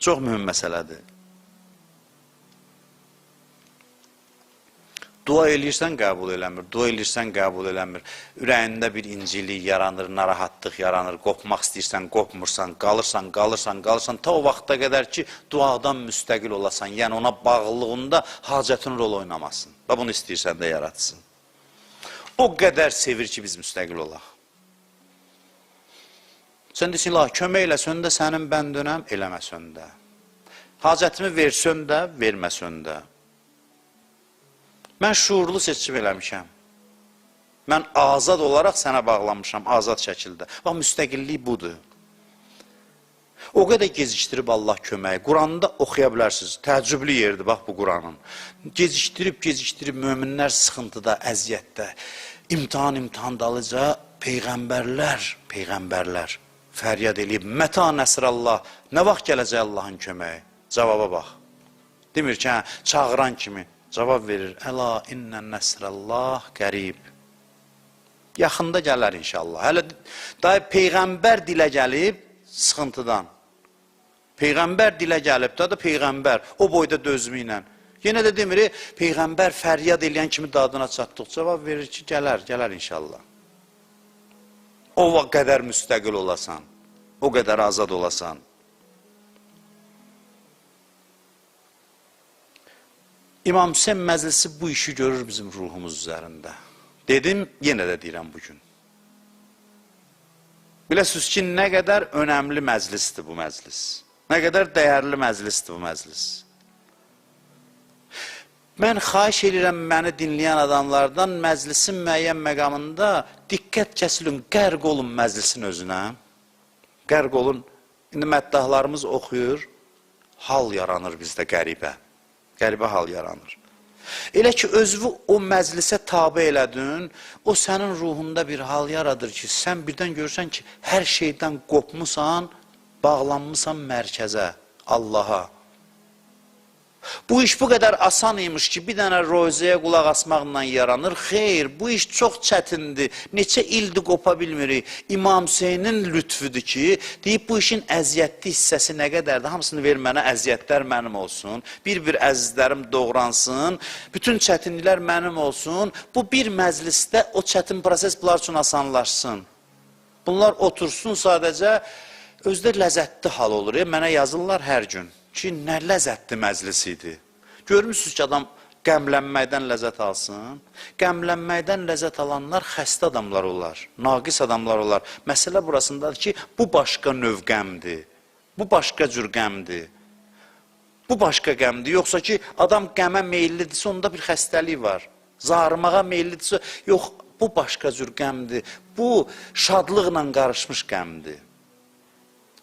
Çox mühüm məsələdir. Dua eləyirsən, qəbul eləmir. Dua eləyirsən, qəbul eləmir. Ürəyində bir incilik yaranır, narahatlıq yaranır. Qopmaq istəyirsən, qopmursan, qalırsan, qalırsan, qalırsan. Ta o vaxta qədər ki, duadan müstəqil olasan. Yəni ona bağlılığında hacətin rol oynamasın. Və bunu istəyirsən də yaratsın. O qədər sevir ki, biz müstəqil olaq. Sən deyirsən, Allah, kömək eləsən də sənin mən dönəm, eləməsən də. Hacətimi versən də, verməsən də. Mən şuurlu seçim eləmişəm. Mən azad olaraq sənə bağlanmışam, azad şəkildə. Bax, müstəqillik budur. O qədər gecikdirib Allah köməyi. Quranda oxuya bilərsiniz. Təəccüblü yerdir, bax bu Quranın. Gecikdirib, gecikdirib möminlər sıxıntıda, əziyyətdə, imtahan dalıca peyğəmbərlər fəryad eləyib. Məta nəsrallah, nə vaxt gələcək Allahın köməyi? Cavaba bax. Demir ki, hə, çağıran kimi. Cavab verir, Əla innə nəsrəllah qərib. Yaxında gələr inşallah. Hələ daha peyğəmbər dilə gəlib sıxıntıdan. Peyğəmbər dilə gəlib, da peyğəmbər o boyda dözümü ilə. Yenə də demir, peyğəmbər fəryad eləyən kimi dadına çatdıq. Cavab verir ki, gələr, gələr inşallah. O qədər müstəqil olasan, o qədər azad olasan. İmam Hüseyin məclisi bu işi görür bizim ruhumuz üzərində. Dedim, yenə də deyirəm bugün. Biləsiniz ki, nə qədər önəmli məclisdir bu məclis. Nə qədər dəyərli məclisdir bu məclis. Mən xahiş edirəm məni dinləyən adamlardan məclisin müəyyən məqamında diqqət kəsilin, qərq olun məclisin özünə. Qərq olun. İndi məddahlarımız oxuyur, hal yaranır bizdə qəribə. Qəribə hal yaranır. Elə ki, özünü o məclisə tabe elədin, o sənin ruhunda bir hal yaradır ki, sən birdən görürsən ki, hər şeydən qopmusan, bağlanmısan mərkəzə, Allaha. Bu Bu iş bu qədər asan imiş ki, bir dənə rozəyə qulaq asmaqla yaranır. Xeyr, bu iş çox çətindir. Neçə ildir qopa bilmirik. İmam Hüseynin lütfüdür ki, deyib bu işin əziyyətli hissəsi nə qədərdir? Hamısını ver mənə, əziyyətlər mənim olsun. Bir-bir əzizlərim doğransın. Bütün çətinliklər mənim olsun. Bu bir məclisdə o çətin proses bunlar üçün asanlaşsın. Bunlar otursun sadəcə, özdə ləzzətli hal olur. Mənə yazırlar hər gün ki, nə ləzzətli məclis idi. Görmüsünüz ki, adam qəmlənməkdən ləzzət alsın. Qəmlənməkdən ləzzət alanlar xəstə adamlar olar, naqis adamlar olar. Məsələ burasındadır ki, bu başqa növ qəmdir, bu başqa cür qəmdir, bu başqa qəmdir. Yoxsa ki, adam qəmə meyillidirsə, onda bir xəstəlik var. Zarımağa meyillidirsə, yox, bu başqa cür qəmdir. Bu şadlıqla qarışmış qəmdir.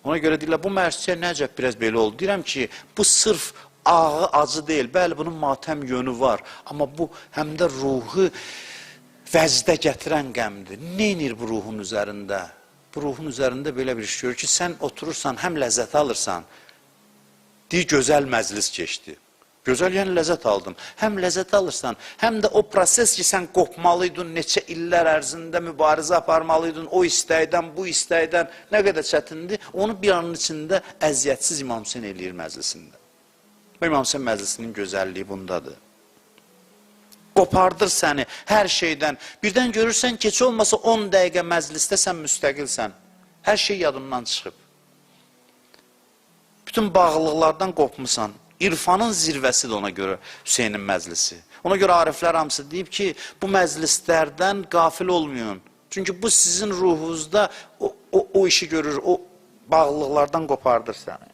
Ona görə deyirlər, bu mərsiyə nəcəb biraz belə oldu. Deyirəm ki, bu sırf ağı, acı deyil. Bəli, bunun matəm yönü var. Amma bu həm də ruhu vəcdə gətirən qəmdir. Nə edir bu ruhun üzərində? Bu ruhun üzərində belə bir iş görür ki, sən oturursan, həm ləzzət alırsan. Deyir, gözəl məclis keçdi. Gözəl, yəni ləzzət aldım. Həm ləzzət alırsan, həm də o proses ki, sən qopmalıydın, neçə illər ərzində mübarizə aparmalıydın, o istəkdən, bu istəkdən, nə qədər çətindir, onu bir anın içində əziyyətsiz İmam Hüseyn eləyir məclisində. Bu İmam Hüseyn məclisinin gözəlliyi bundadır. Qopardır səni hər şeydən. Birdən görürsən ki, heç olmasa 10 dəqiqə məclisdə sən müstəqilsən. Hər şey yadından çıxıb. Bütün bağlılıqlardan qopmusan. İrfanın zirvəsidir ona görə Hüseynin məclisi. Ona görə ariflər hamısı deyib ki, bu məclislərdən qafil olmayın. Çünki bu sizin ruhunuzda o işi görür, o bağlılıqlardan qopardır səni.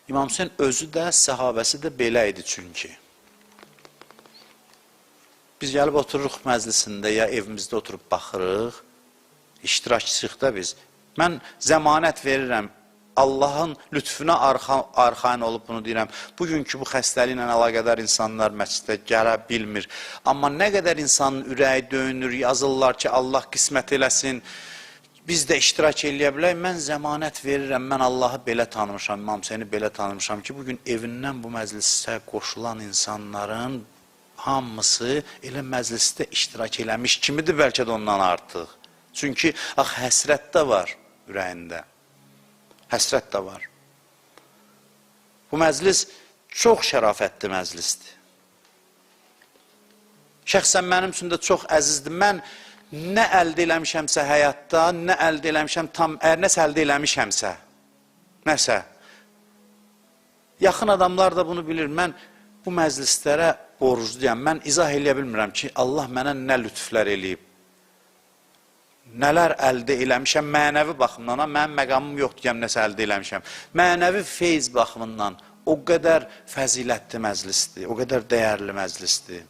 İmam Hüseyin özü də, səhabəsi də belə idi çünki. Biz gəlib otururuq məclisində ya evimizdə oturub baxırıq, iştirakçıyıq da biz. Mən zəmanət verirəm, Allahın lütfünə arxain olub bunu deyirəm. Bugünkü bu xəstəliklə əlaqədar insanlar məscidə gələ bilmir. Amma nə qədər insanın ürəyi döyünür, yazırlar ki, Allah qismət eləsin, biz də iştirak eləyə bilək. Mən zəmanət verirəm, mən Allahı belə tanımışam, İmam Hüseyni belə tanımışam ki, bugün evindən bu məclisə qoşulan insanların hamısı elə məclisdə iştirak eləmiş kimidir, bəlkə də ondan artıq. Çünki axı həsrət də var ürəyində. Həsrət də var. Bu məclis çox şərafətli məclisdir. Şəxsən mənim üçün də çox əzizdir. Mən nə əldə eləmişəmsə həyatda, nə əldə eləmişəm tam, nəsə əldə eləmişəmsə, nəsə. Yaxın adamlar da bunu bilir. Mən bu məclislərə borcluyam. Mən izah eləyə bilmirəm ki, Allah mənə nə lütflər eləyib. Nələr əldə eləmişəm mənəvi baxımdan, mənim məqamım yoxdur ki, nəsə əldə eləmişəm. Mənəvi feyz baxımından o qədər fəzilətli məclisdir, o qədər dəyərli məclisdir.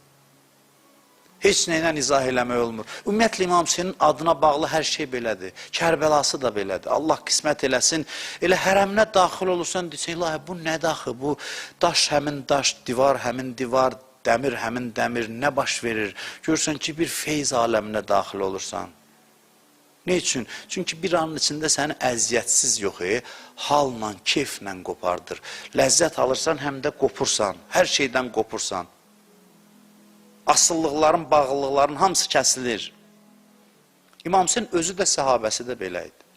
Heç nə ilə izah eləmək olmur. Ümumiyyətlə İmam Hüseynin adına bağlı hər şey belədir. Kərbəlası da belədir. Allah qismət eləsin. Elə hərəminə daxil olursan, deyirsən, ilahi, bu nədir axı? Bu daş həmin daş, divar həmin divar, dəmir həmin dəmir, nə baş verir? Görürsən ki, bir feyz aləminə daxil olursan. Ne üçün? Çünki bir anın içində səni əziyyətsiz yox, halla, keyflə qopardır. Ləzzət alırsan, həm də qopursan. Hər şeydən qopursan. Asıllıqların, bağlılıqların hamısı kəsilir. İmam Hüseyin özü də, səhabəsi də belə idi.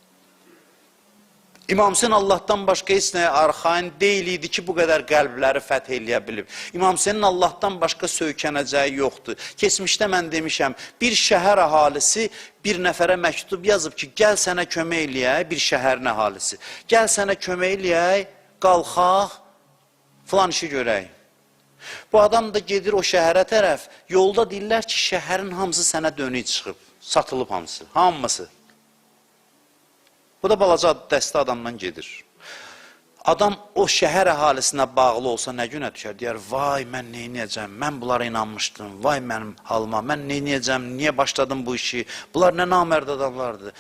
İmam Hüseyin Allahdan başqa heç nəyə arxain deyil idi ki, bu qədər qəlbləri fəth eləyə bilib. İmam Hüseynin Allahdan başqa söykənəcəyi yoxdur. Keçmişdə mən demişəm, bir şəhər əhalisi bir nəfərə məktub yazıb ki, gəl sənə kömək eləyək, bir şəhərin əhalisi. Gəl sənə kömək eləyək, qalxaq, filan işi görək. Bu adam da gedir o şəhərə tərəf, yolda deyirlər ki, şəhərin hamısı sənə dönük çıxıb, satılıb hamısı, hamısı. Bu da balaca dəstə adamdan gedir. Adam o şəhər əhalisinə bağlı olsa nə günə düşər? Deyər, vay mən neyniyəcəm, mən bunlara inanmışdım, vay mənim halıma, mən neyniyəcəm, niyə başladım bu işi, bunlar nə namərd adamlardır.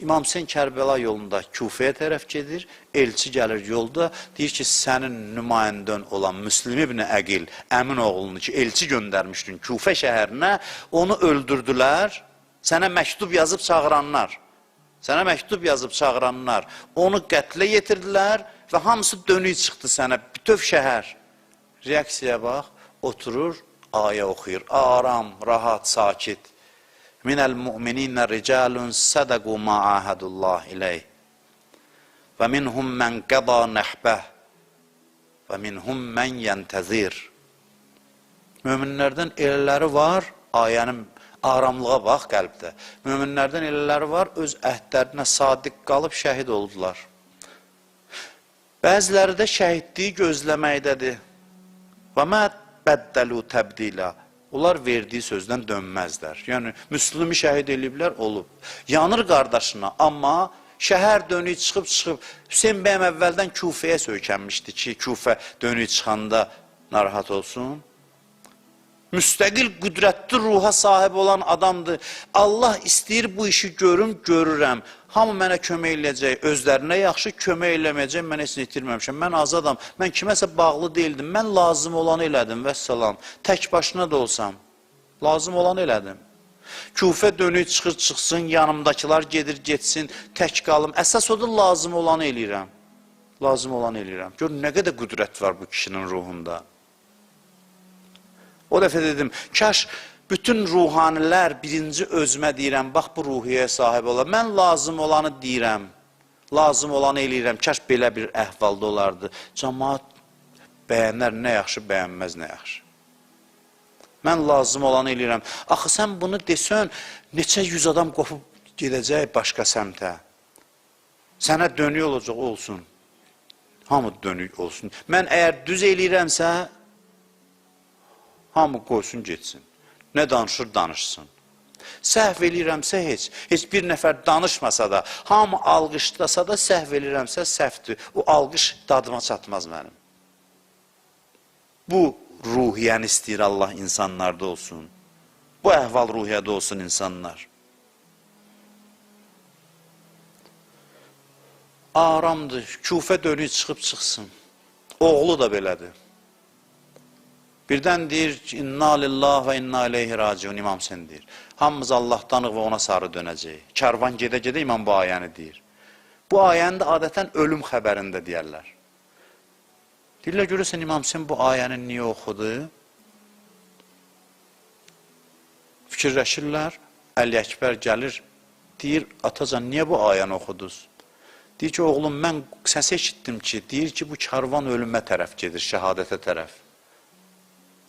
İmam Hüseyin Kərbəla yolunda Küfəyə tərəf gedir, elçi gəlir yolda, deyir ki, sənin nümayəndən olan Müslim ibn Əqil, əmin oğlunu ki, elçi göndərmişdin Küfə şəhərinə, onu öldürdülər, sənə məktub yazıb çağıranlar. Sənə məktub yazıb çağıranlar onu qətlə yetirdilər, və hamısı dönük çıxdı sənə, bütöv şəhər. Reaksiyaya bax, oturur, ayə oxuyur. Aram, rahat, sakit. Minəl mu'mininə ricalun sədəqu ma ahədullah ileyh. Və minhum mən qəda nəhbəh və minhum mən yəntəzir. Möminlərdən elələri var, ayənin aramlığa bax qəlbdə. Möminlərdən elələri var, öz əhdlərinə sadiq qalıb şəhid oldular. Bəziləri də şəhidliyi gözləməkdədir. Və mə bəddəlu təbdilə. Onlar verdiyi sözdən dönməzlər. Yəni, Müslümi şəhid eləyiblər, olub. Yanır qardaşına, amma şəhər dönük çıxıb, Hüseyn bəyəm əvvəldən Küfəyə söykənmişdi ki, Küfə dönük çıxanda narahat olsun. Müstəqil, qüdrətli ruha sahib olan adamdır. Allah istəyir bu işi görüm, görürəm. Hamı mənə kömək eləyəcək, özlərinə yaxşı kömək eləməyəcək, mən heç nə itirməmişəm. Mən azadam, mən kiməsə bağlı deyildim, mən lazım olanı elədim, vəssalam. Tək başına da olsam, lazım olanı elədim. Küfə dönük çıxır, çıxsın, yanımdakılar gedir, getsin, tək qalım. Əsas odur, lazım olanı eləyirəm. Lazım olanı eləyirəm. Gör, nə qədər qüdrət var bu kişinin ruhunda. O dəfə dedim, kaş bütün ruhanilər birinci özümə deyirəm, bax bu ruhiyyəyə sahib olar. Mən lazım olanı deyirəm, lazım olanı eləyirəm. Kaş belə bir əhvalda olardı. Camaat bəyənər nə yaxşı, bəyənməz nə yaxşı. Mən lazım olanı eləyirəm. Axı sən bunu desən, neçə yüz adam qopub gedəcək başqa səmtə. Sənə dönük olacaq, olsun. Hamı dönük olsun. Mən əgər düz eləyirəmsə, hamı qoysun, getsin. Nə danışır, danışsın. Səhv eləyirəmsə heç, heç bir nəfər danışmasa da, hamı alqışlasa da səhv eləyirəmsə səhvdir. O alqış dadıma çatmaz mənim. Bu ruhiyyəni istəyir Allah insanlarda olsun. Bu əhval ruhiyyədə olsun insanlar. Aramdır, Küfə dönük çıxıb çıxsın. Oğlu da belədir. Birdən deyir ki, inna lillah və inna ileyhi raciun, İmam Hüseyin deyir. Hamımız Allahdanıq və ona sarı dönəcəyik. Karvan gedə-gedə imam bu ayəni deyir. Bu ayəni də adətən ölüm xəbərində deyərlər. Deyirlər, görürsən İmam Hüseyin bu ayəni niyə oxudu? Fikirləşirlər, Əli Əkbər gəlir, deyir, atacan, niyə bu ayəni oxudunuz? Deyir ki, oğlum, mən səs eşitdim ki, deyir ki, bu karvan ölümə tərəf gedir, şəhadətə tərəf.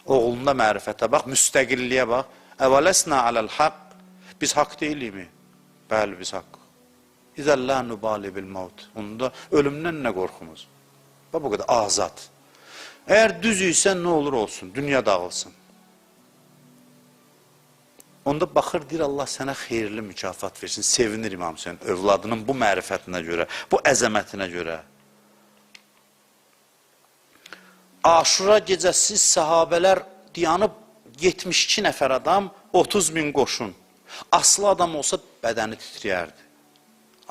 Oğlunda mərifətə bax, müstəqilliyə bax. Əvələsnə aləl haqq. Biz haqq deyilikmi? Bəli, biz haqq. İzə la nubali bil maut. Onda ölümdən nə qorxumuz? Bax, bu qədər azad. Əgər düz isə nə olur olsun, dünya dağılsın. Onda baxır, deyir, Allah sənə xeyirli mükafat versin. Sevinir İmam Hüseyin övladının bu mərifətinə görə, bu əzəmətinə görə. Aşura gecəsi sahabələr dayanıb 72 nəfər adam, 30 min qoşun. Aslı adam olsa bədəni titrəyərdi.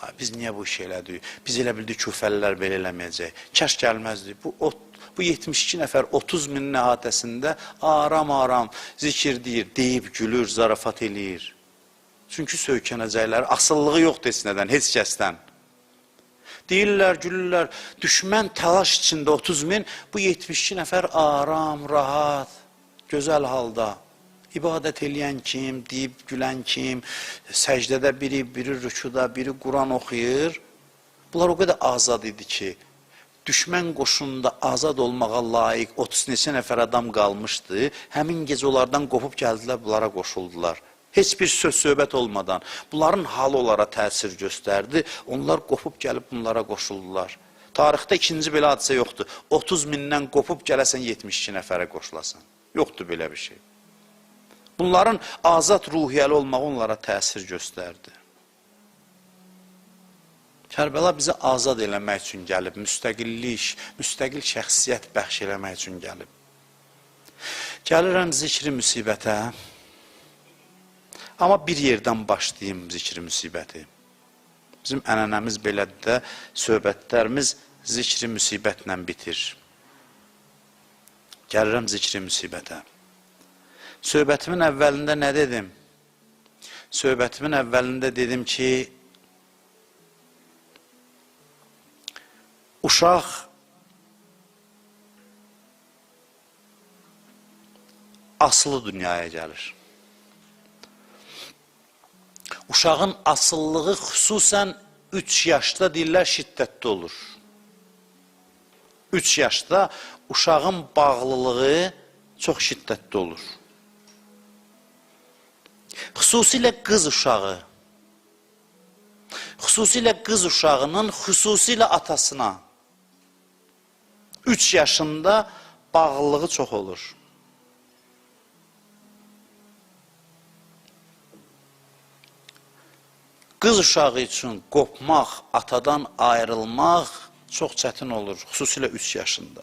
Ay, biz niyə bu işi elədik? Biz elə bildik küfəlilər belə eləməyəcək. Kaş gəlməzdi. Bu 72 nəfər 30 minin əhatəsində aram-aram zikir deyir, deyib gülür, zarafat eləyir. Çünki söykənəcəklər, asıllığı yoxdur heç nədən, heç kəsdən. Deyirlər, gülürlər, düşmən təlaş içində 30 min, bu 72 nəfər aram, rahat, gözəl halda. İbadət eləyən kim, deyib gülən kim, səcdədə biri, biri rükuda, biri Quran oxuyur. Bunlar o qədər azad idi ki, düşmən qoşununda azad olmağa layiq 30 neçə nəfər adam qalmışdı. Həmin gecə onlardan qopub gəldilər, bunlara qoşuldular. Heç bir söz söhbət olmadan. Bunların halı onlara təsir göstərdi. Onlar qopub gəlib bunlara qoşuldular. Tarixdə ikinci belə hadisə yoxdur. 30 mindən qopub gələsən 72 nəfərə qoşulasan. Yoxdur belə bir şey. Bunların azad ruhiyyəli olmağı onlara təsir göstərdi. Kərbəla bizə azad eləmək üçün gəlib, müstəqillik, müstəqil şəxsiyyət bəxş eləmək üçün gəlib. Gəlirəm zikri müsibətə. Amma bir yerdən başlayayım zikri müsibəti. Bizim ənənəmiz belədir də, söhbətlərimiz zikri müsibətlə bitir. Gəlirəm zikri müsibətə. Söhbətimin əvvəlində nə dedim? Söhbətimin əvvəlində dedim ki, Uşaq asılı dünyaya gəlir. Uşağın asıllığı xüsusən 3 yaşda deyirlər şiddətli olur. 3 yaşda uşağın bağlılığı çox şiddətli olur. Xüsusilə qız uşağı, xüsusilə qız uşağının xüsusilə atasına 3 yaşında bağlılığı çox olur. Qız uşağı üçün qopmaq, atadan ayrılmaq çox çətin olur, xüsusilə 3 yaşında.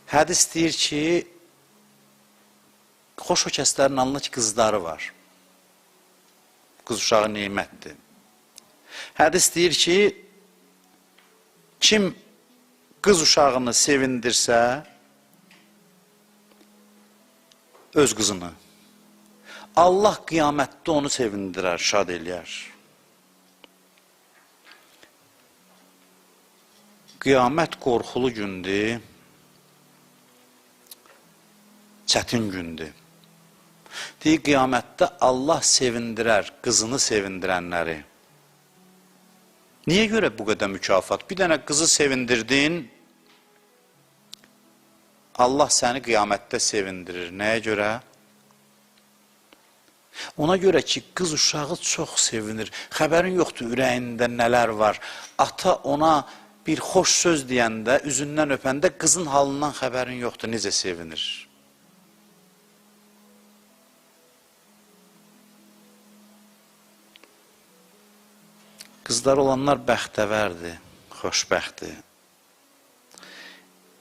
Hədis deyir ki, xoş o kəslərin alnında ki, qızları var. Qız uşağı nemətdir. Hədis deyir ki, kim qız uşağını sevindirsə, öz qızını, Allah qiyamətdə onu sevindirər, şad eləyər. Qiyamət qorxulu gündür, çətin gündür. Deyir, qiyamətdə Allah sevindirər qızını sevindirənləri. Niyə görə bu qədər mükafat? Bir dənə qızı sevindirdin, Allah səni qiyamətdə sevindirir. Nəyə görə? Ona görə ki, qız uşağı çox sevinir. Xəbərin yoxdur ürəyində nələr var. Ata ona bir xoş söz deyəndə, üzündən öpəndə qızın halından xəbərin yoxdur, necə sevinir. Qızlar olanlar bəxtəvərdir, xoşbəxtdir.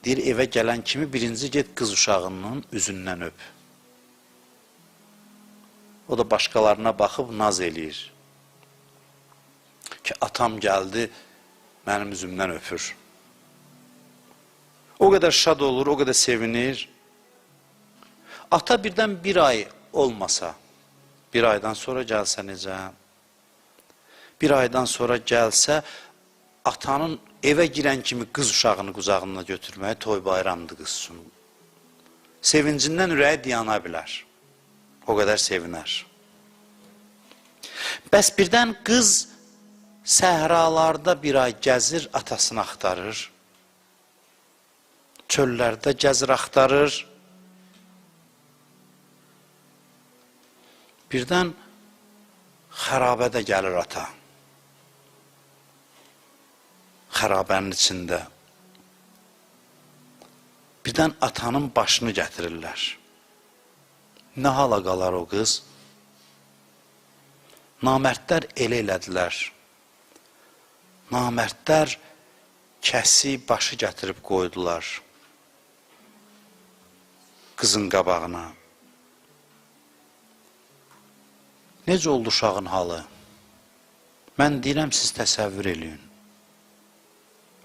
Deyir, evə gələn kimi birinci get qız uşağının üzündən öp. O da başqalarına baxıb naz eləyir. Ki, atam gəldi, mənim üzümdən öpür. O qədər şad olur, o qədər sevinir. Ata birdən bir ay olmasa, bir aydan sonra gəlsə necə? Bir aydan sonra gəlsə, atanın evə girən kimi qız uşağını qucağına götürməyi toy bayramdır qız üçün. Sevincindən ürəyi dayana bilər. O qədər sevinər. Bəs birdən qız səhralarda bir ay gəzir, atasını axtarır. Çöllərdə gəzir, axtarır. Birdən xərabədə gəlir ata. Xərabənin içində. Birdən atanın başını gətirirlər. Nə hala qalar o qız? Namərdlər elə elədilər. Namərdlər kəsi başı gətirib qoydular qızın qabağına. Necə oldu uşağın halı? Mən deyirəm, siz təsəvvür eləyin.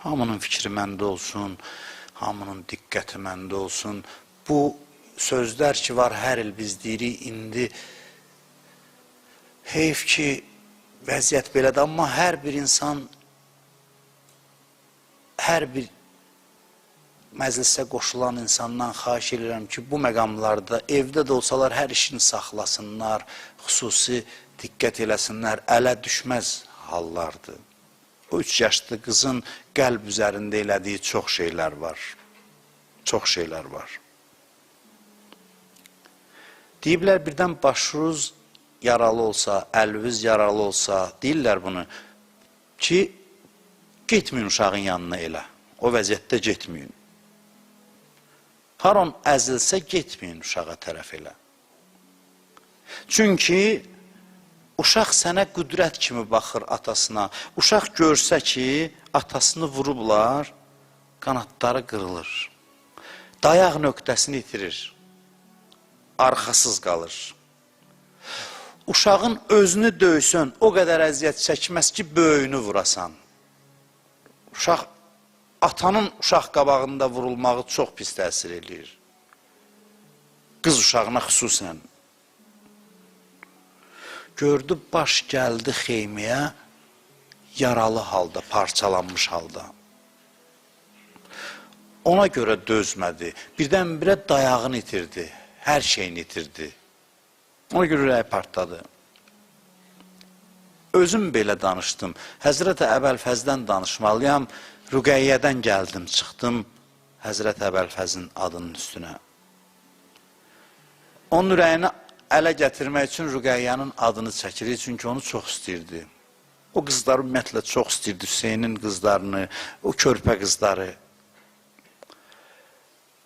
Hamının fikri məndə olsun, hamının diqqəti məndə olsun. Bu sözlər ki var, hər il biz deyirik, indi heyf ki, vəziyyət belədir, amma hər bir insan, hər bir məclisə qoşulan insandan xahiş edirəm ki, bu məqamlarda evdə də olsalar hər işini saxlasınlar, xüsusi diqqət eləsinlər, ələ düşməz hallardır. O 3 yaşlı qızın qəlb üzərində elədiyi çox şeylər var. Çox şeylər var. Deyiblər, birdən başınız yaralı olsa, əliniz yaralı olsa, deyirlər bunu ki, getməyin uşağın yanına elə. O vəziyyətdə getməyin. Haron əzilsə, getməyin uşağa tərəf elə. Çünki uşaq sənə qüdrət kimi baxır atasına. Uşaq görsə ki, atasını vurublar, qanadları qırılır. Dayaq nöqtəsini itirir. Arxasız qalır. Uşağın özünü döysün, o qədər əziyyət çəkməz ki, böyüyünü vurasan. Uşaq, atanın uşaq qabağında vurulmağı çox pis təsir eləyir. Qız uşağına xüsusən. Gördü, baş gəldi xeyməyə, Yaralı halda, parçalanmış halda. Ona görə dözmədi. Birdən-birə dayağını itirdi. Hər şeyini itirdi. Ona görə ürəyi partladı. Özüm belə danışdım. Həzrət Əbəlfəzdən danışmalıyam. Rüqəyyədən gəldim, çıxdım Həzrət Əbəlfəzin adının üstünə. Onun ürəyini ələ gətirmək üçün Rüqəyyənin adını çəkirik, çünki onu çox istəyirdi. O qızları ümumiyyətlə çox istəyirdi, Hüseynin qızlarını, o körpə qızları.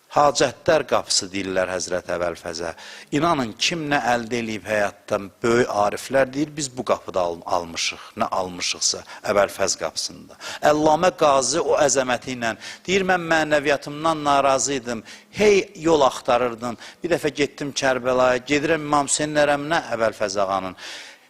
Hacətlər qapısı deyirlər Həzrət Əbəlfəzə. İnanın, kim nə əldə eləyib həyatdan, böyük ariflər deyir, biz bu qapıda almışıq, nə almışıqsa Əbəlfəz qapısında. Əllamə Qazi o əzəməti ilə deyir, mən mənəviyyatımdan narazı idim, hey yol axtarırdım. Bir dəfə getdim Kərbəlaya, gedirəm İmam Hüseynin hərəminə Əbəlfəz ağanın.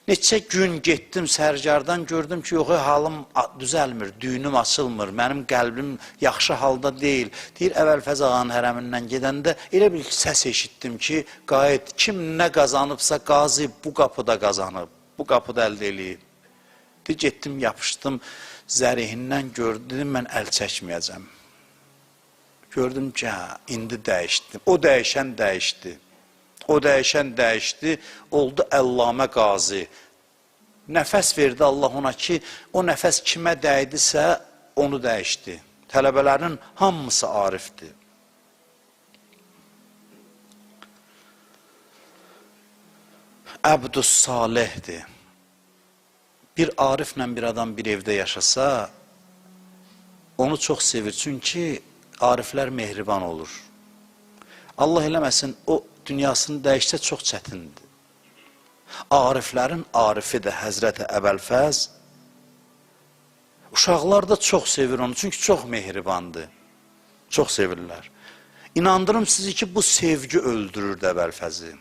Neçə gün getdim sərgardan, gördüm ki, yox, halım düzəlmir, düyünüm açılmır, mənim qəlbim yaxşı halda deyil. Deyir, Əbəlfəz ağanın hərəmindən gedəndə elə bir səs eşitdim ki, qayıt, kim nə qazanıbsa qazi bu qapıda qazanıb, bu qapıda əldə eləyib. Deyir, getdim, yapışdım, zərihindən gördüm, dedim, mən əl çəkməyəcəm. Gördüm ki, hə, indi dəyişdim. O dəyişən dəyişdi. O dəyişən dəyişdi, oldu Əllamə Qazi. Nəfəs verdi Allah ona ki, o nəfəs kimə dəydisə, onu dəyişdi. Tələbələrinin hamısı arifdir. Əbdüs Salihdir. Bir ariflə bir adam bir evdə yaşasa, onu çox sevir. Çünki ariflər mehriban olur. Allah eləməsin, o dünyasını dəyişsə çox çətindir. Ariflərin arifi də Həzrəti Əbəlfəz. Uşaqlar da çox sevir onu, çünki çox mehribandır. Çox sevirlər. İnandırım sizi ki, bu sevgi öldürürdü Əbəlfəzi.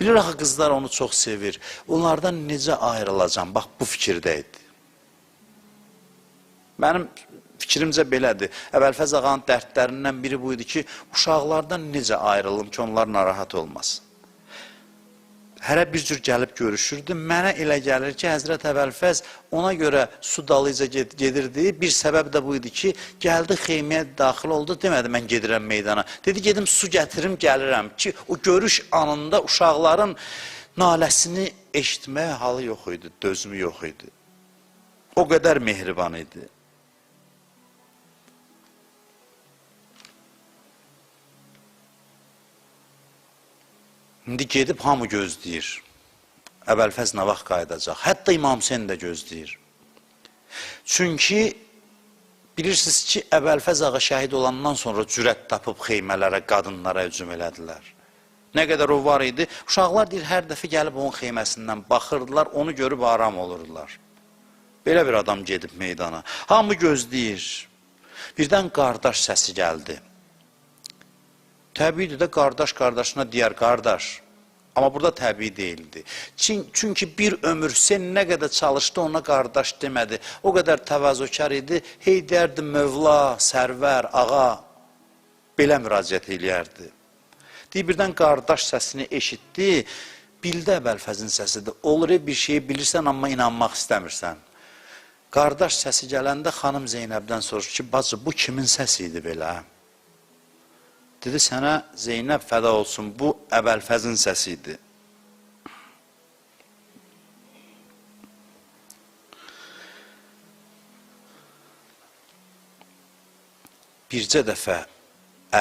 Bilir axı qızlar onu çox sevir. Onlardan necə ayrılacam? Bax, bu fikirdə idi. Mənim fikrimcə belədir. Əbəlfəz ağanın dərdlərindən biri bu idi ki, uşaqlardan necə ayrılım ki, onlar narahat olmasın. Hərə bir cür gəlib görüşürdü. Mənə elə gəlir ki, Həzrət Əbəlfəz ona görə su dalıyca gedirdi. Bir səbəb də bu idi ki, gəldi xeyməyə daxil oldu, demədi mən gedirəm meydana. Dedi, gedim su gətirim, gəlirəm ki, o görüş anında uşaqların naləsini eşitməyə halı yox idi, dözümü yox idi. O qədər mehriban idi. İndi gedib hamı gözləyir. Əbəlfəz nə vaxt qayıdacaq? Hətta İmam Hüseyn də gözləyir. Çünki bilirsiniz ki, Əbəlfəz ağa şəhid olandan sonra cürət tapıb xeymələrə, qadınlara hücum elədilər. Nə qədər o var idi, uşaqlar deyir, hər dəfə gəlib onun xeyməsindən baxırdılar, onu görüb aram olurdular. Belə bir adam gedib meydana. Hamı gözləyir. Birdən qardaş səsi gəldi. Təbiidir də qardaş qardaşına deyər qardaş. Amma burada təbii deyildi. Çünki bir ömür Hüseyn nə qədər çalışdı ona qardaş demədi. O qədər təvazökar idi. Hey deyərdi Mövla, Sərvər, ağa. Belə müraciət eləyərdi. Deyir, birdən qardaş səsini eşitdi. Bildi Əbəlfəzin səsidir. Olur bir şeyi bilirsən, amma inanmaq istəmirsən. Qardaş səsi gələndə xanım Zeynəbdən soruşur ki, bacı bu kimin səsi idi belə? Dedi, sənə Zeynəb fəda olsun, bu Əbəlfəzin səsi idi. Bircə dəfə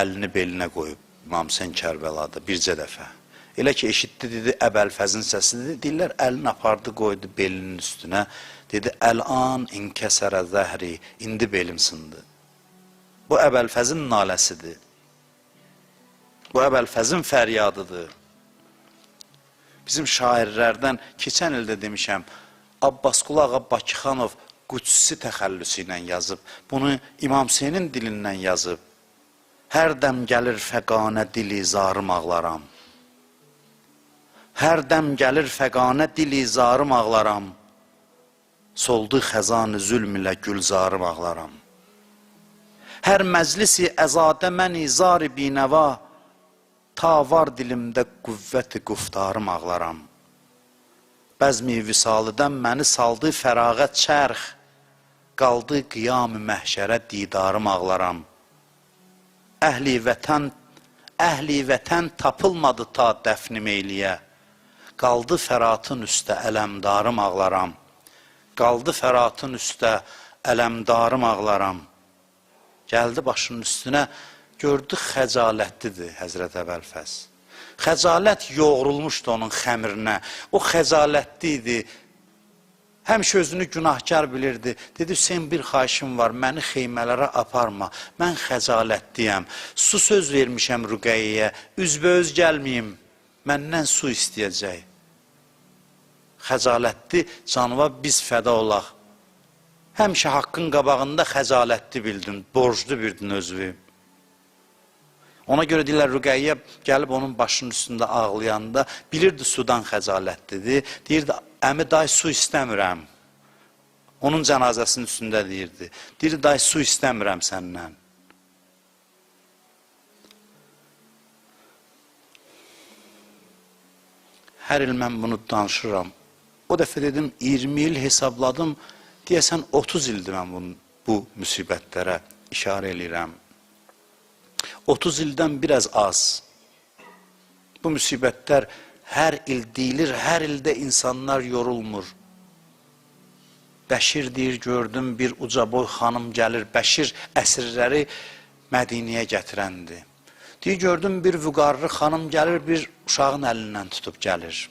əlini belinə qoyub İmam Hüseyn Kərbəlada, bircə dəfə. Elə ki, eşitdi, dedi, Əbəlfəzin səsidir. Deyirlər, əlini apardı, qoydu belinin üstünə. Dedi, əl-an inkəsərə zəhri, indi belim sındı. Bu Əbəlfəzin naləsidir. Bu Əbəlfəzin fəryadıdır. Bizim şairlərdən keçən ildə demişəm, Abbasqulu ağa Bakıxanov Qüdsi təxəllüsü ilə yazıb. Bunu İmam Hüseynin dilindən yazıb. Hər dəm gəlir fəqanə dili zarım ağlaram. Hər dəm gəlir fəqanə dili zarım ağlaram. Soldu xəzan zülm ilə gülzarım ağlaram. Hər məclisi əzadə məni zari binəva, ta var dilimdə qüvvəti quftarım ağlaram. Bəzmi vüsalıdan məni saldı fərağət çərx. Qaldı qiyam-ı məhşərə didarım ağlaram. Əhli vətən, əhli vətən tapılmadı ta dəfnim eyliyə. Qaldı fəratın üstə ələmdarım ağlaram. Qaldı fəratın üstə ələmdarım ağlaram. Gəldi başının üstünə, gördü xəcalətlidir Həzrət Əbəlfəz. Xəcalət yoğrulmuşdu onun xəmirinə. O xəcalətli idi. Həmişə özünü günahkar bilirdi. Dedi, Hüseyin bir xahişim var, məni xeymələrə aparma. Mən xəcalətliyəm. Su söz vermişəm Rüqəyyəyə, üzbəüz gəlməyim. Məndən su istəyəcək. Xəcalətli canıva biz fəda olaq. Həmişə haqqın qabağında xəcalətli bildin, borclu bildin özünü. Ona görə deyirlər, Rüqəyyə gəlib onun başının üstündə ağlayanda bilirdi sudan xəcalətlidir. Deyirdi, əmi day su istəmirəm. Onun cənazəsinin üstündə deyirdi. Deyirdi, day su istəmirəm səndən. Hər il mən bunu danışıram. O dəfə dedim, 20 il hesabladım, deyəsən 30 ildir mən bu müsibətlərə işarə eləyirəm. 30 ildən biraz az. Bu müsibətlər hər il deyilir, hər ildə insanlar yorulmur. Bəşir deyir, gördüm bir ucaboy xanım gəlir. Bəşir əsirləri Mədiniyə gətirəndi. Deyir, gördüm bir vüqarlı xanım gəlir, bir uşağın əlindən tutub gəlir.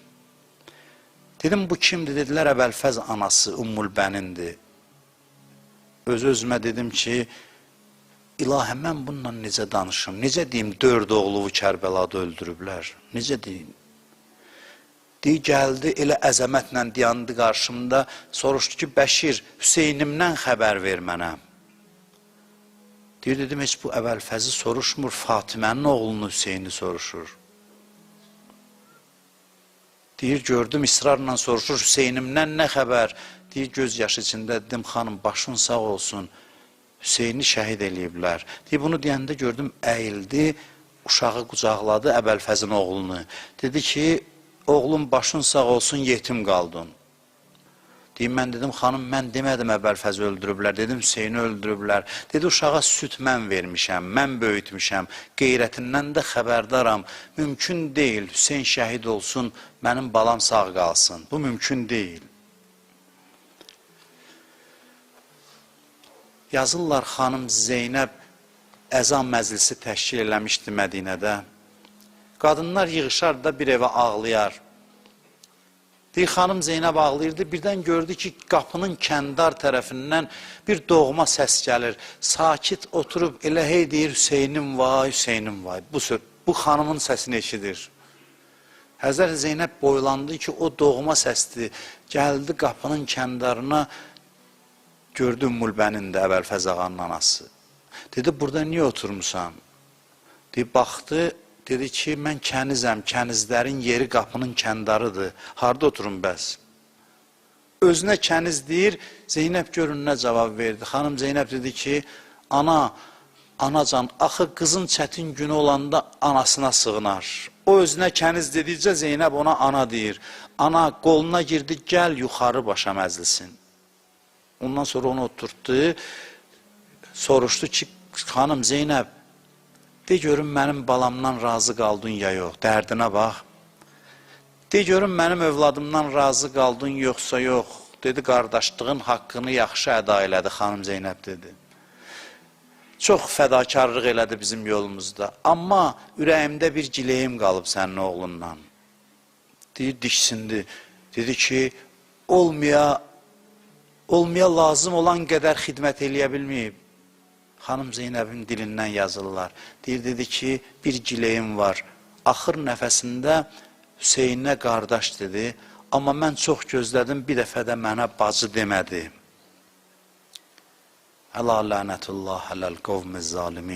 Dedim, bu kimdir? Dedilər, Əbəlfəz anası Ümmül Bənindir. Öz-özümə dedim ki, İlahi, mən bununla necə danışım? Necə deyim, 4 oğluvu Kərbəlada öldürüblər? Necə deyim? Deyir, gəldi, elə əzəmətlə dayandı qarşımda, soruşdu ki, Bəşir, Hüseynimdən xəbər ver mənə. Deyir, dedim, heç bu Əbəlfəzi soruşmur, Fatimənin oğlunu Hüseyni soruşur. Deyir, gördüm, israrla soruşur, Hüseynimdən nə xəbər? Deyir, göz yaşı içində dedim, xanım, başın sağ olsun. Hüseyni şəhid eləyiblər. Deyir, bunu deyəndə gördüm, əyildi, uşağı qucaqladı Əbəlfəzin oğlunu. Dedi ki, oğlum başın sağ olsun, yetim qaldın. Deyir, mən dedim, xanım, mən demədim Əbəlfəzi öldürüblər, dedim, Hüseyni öldürüblər. Dedi, uşağa süt mən vermişəm, mən böyütmüşəm, qeyrətindən də xəbərdaram. Mümkün deyil, Hüseyn şəhid olsun, mənim balam sağ qalsın. Bu mümkün deyil. Yazırlar, xanım Zeynəb əza məclisi təşkil eləmişdi Mədinədə. Qadınlar yığışar da bir evə ağlayar. Deyir, xanım Zeynəb ağlayırdı, birdən gördü ki, qapının kəndar tərəfindən bir doğma səs gəlir. Sakit oturub elə hey deyir, Hüseynim vay, Hüseynim vay. Bu xanımın səsini eşidir. Həzrət Zeynəb boylandı ki, o doğma səsdir. Gəldi qapının kəndarına, gördü Ümmülbənin də Əbəlfəz ağanın anası. Dedi, burada niyə oturmusan? Deyir, baxdı, dedi ki, mən kənizəm, kənizlərin yeri qapının kəndarıdır. Harada oturum bəs? Özünə kəniz deyir, Zeynəb görün nə cavab verdi. Xanım Zeynəb dedi ki, ana, anacan, axı qızın çətin günü olanda anasına sığınar. O özünə kəniz dedikcə Zeynəb ona ana deyir. Ana qoluna girdi, gəl yuxarı başa məclisin. Ondan sonra onu oturtdu, soruşdu ki, xanım Zeynəb, de görüm mənim balamdan razı qaldın ya yox, dərdinə bax. De görüm mənim övladımdan razı qaldın yoxsa yox. Dedi, qardaşlığın haqqını yaxşı əda elədi, xanım Zeynəb dedi. Çox fədakarlıq elədi bizim yolumuzda. Amma ürəyimdə bir gileyim qalıb sənin oğlundan. Deyir, diksindi. Dedi ki, olmaya lazım olan qədər xidmət eləyə bilməyib. Xanım Zeynəbin dilindən yazırlar. Deyir, dedi ki, bir gileyim var. Axır nəfəsində Hüseynə qardaş dedi. Amma mən çox gözlədim, bir dəfə də mənə bacı demədi. Əla lənətullah ələl qovmi zalimin.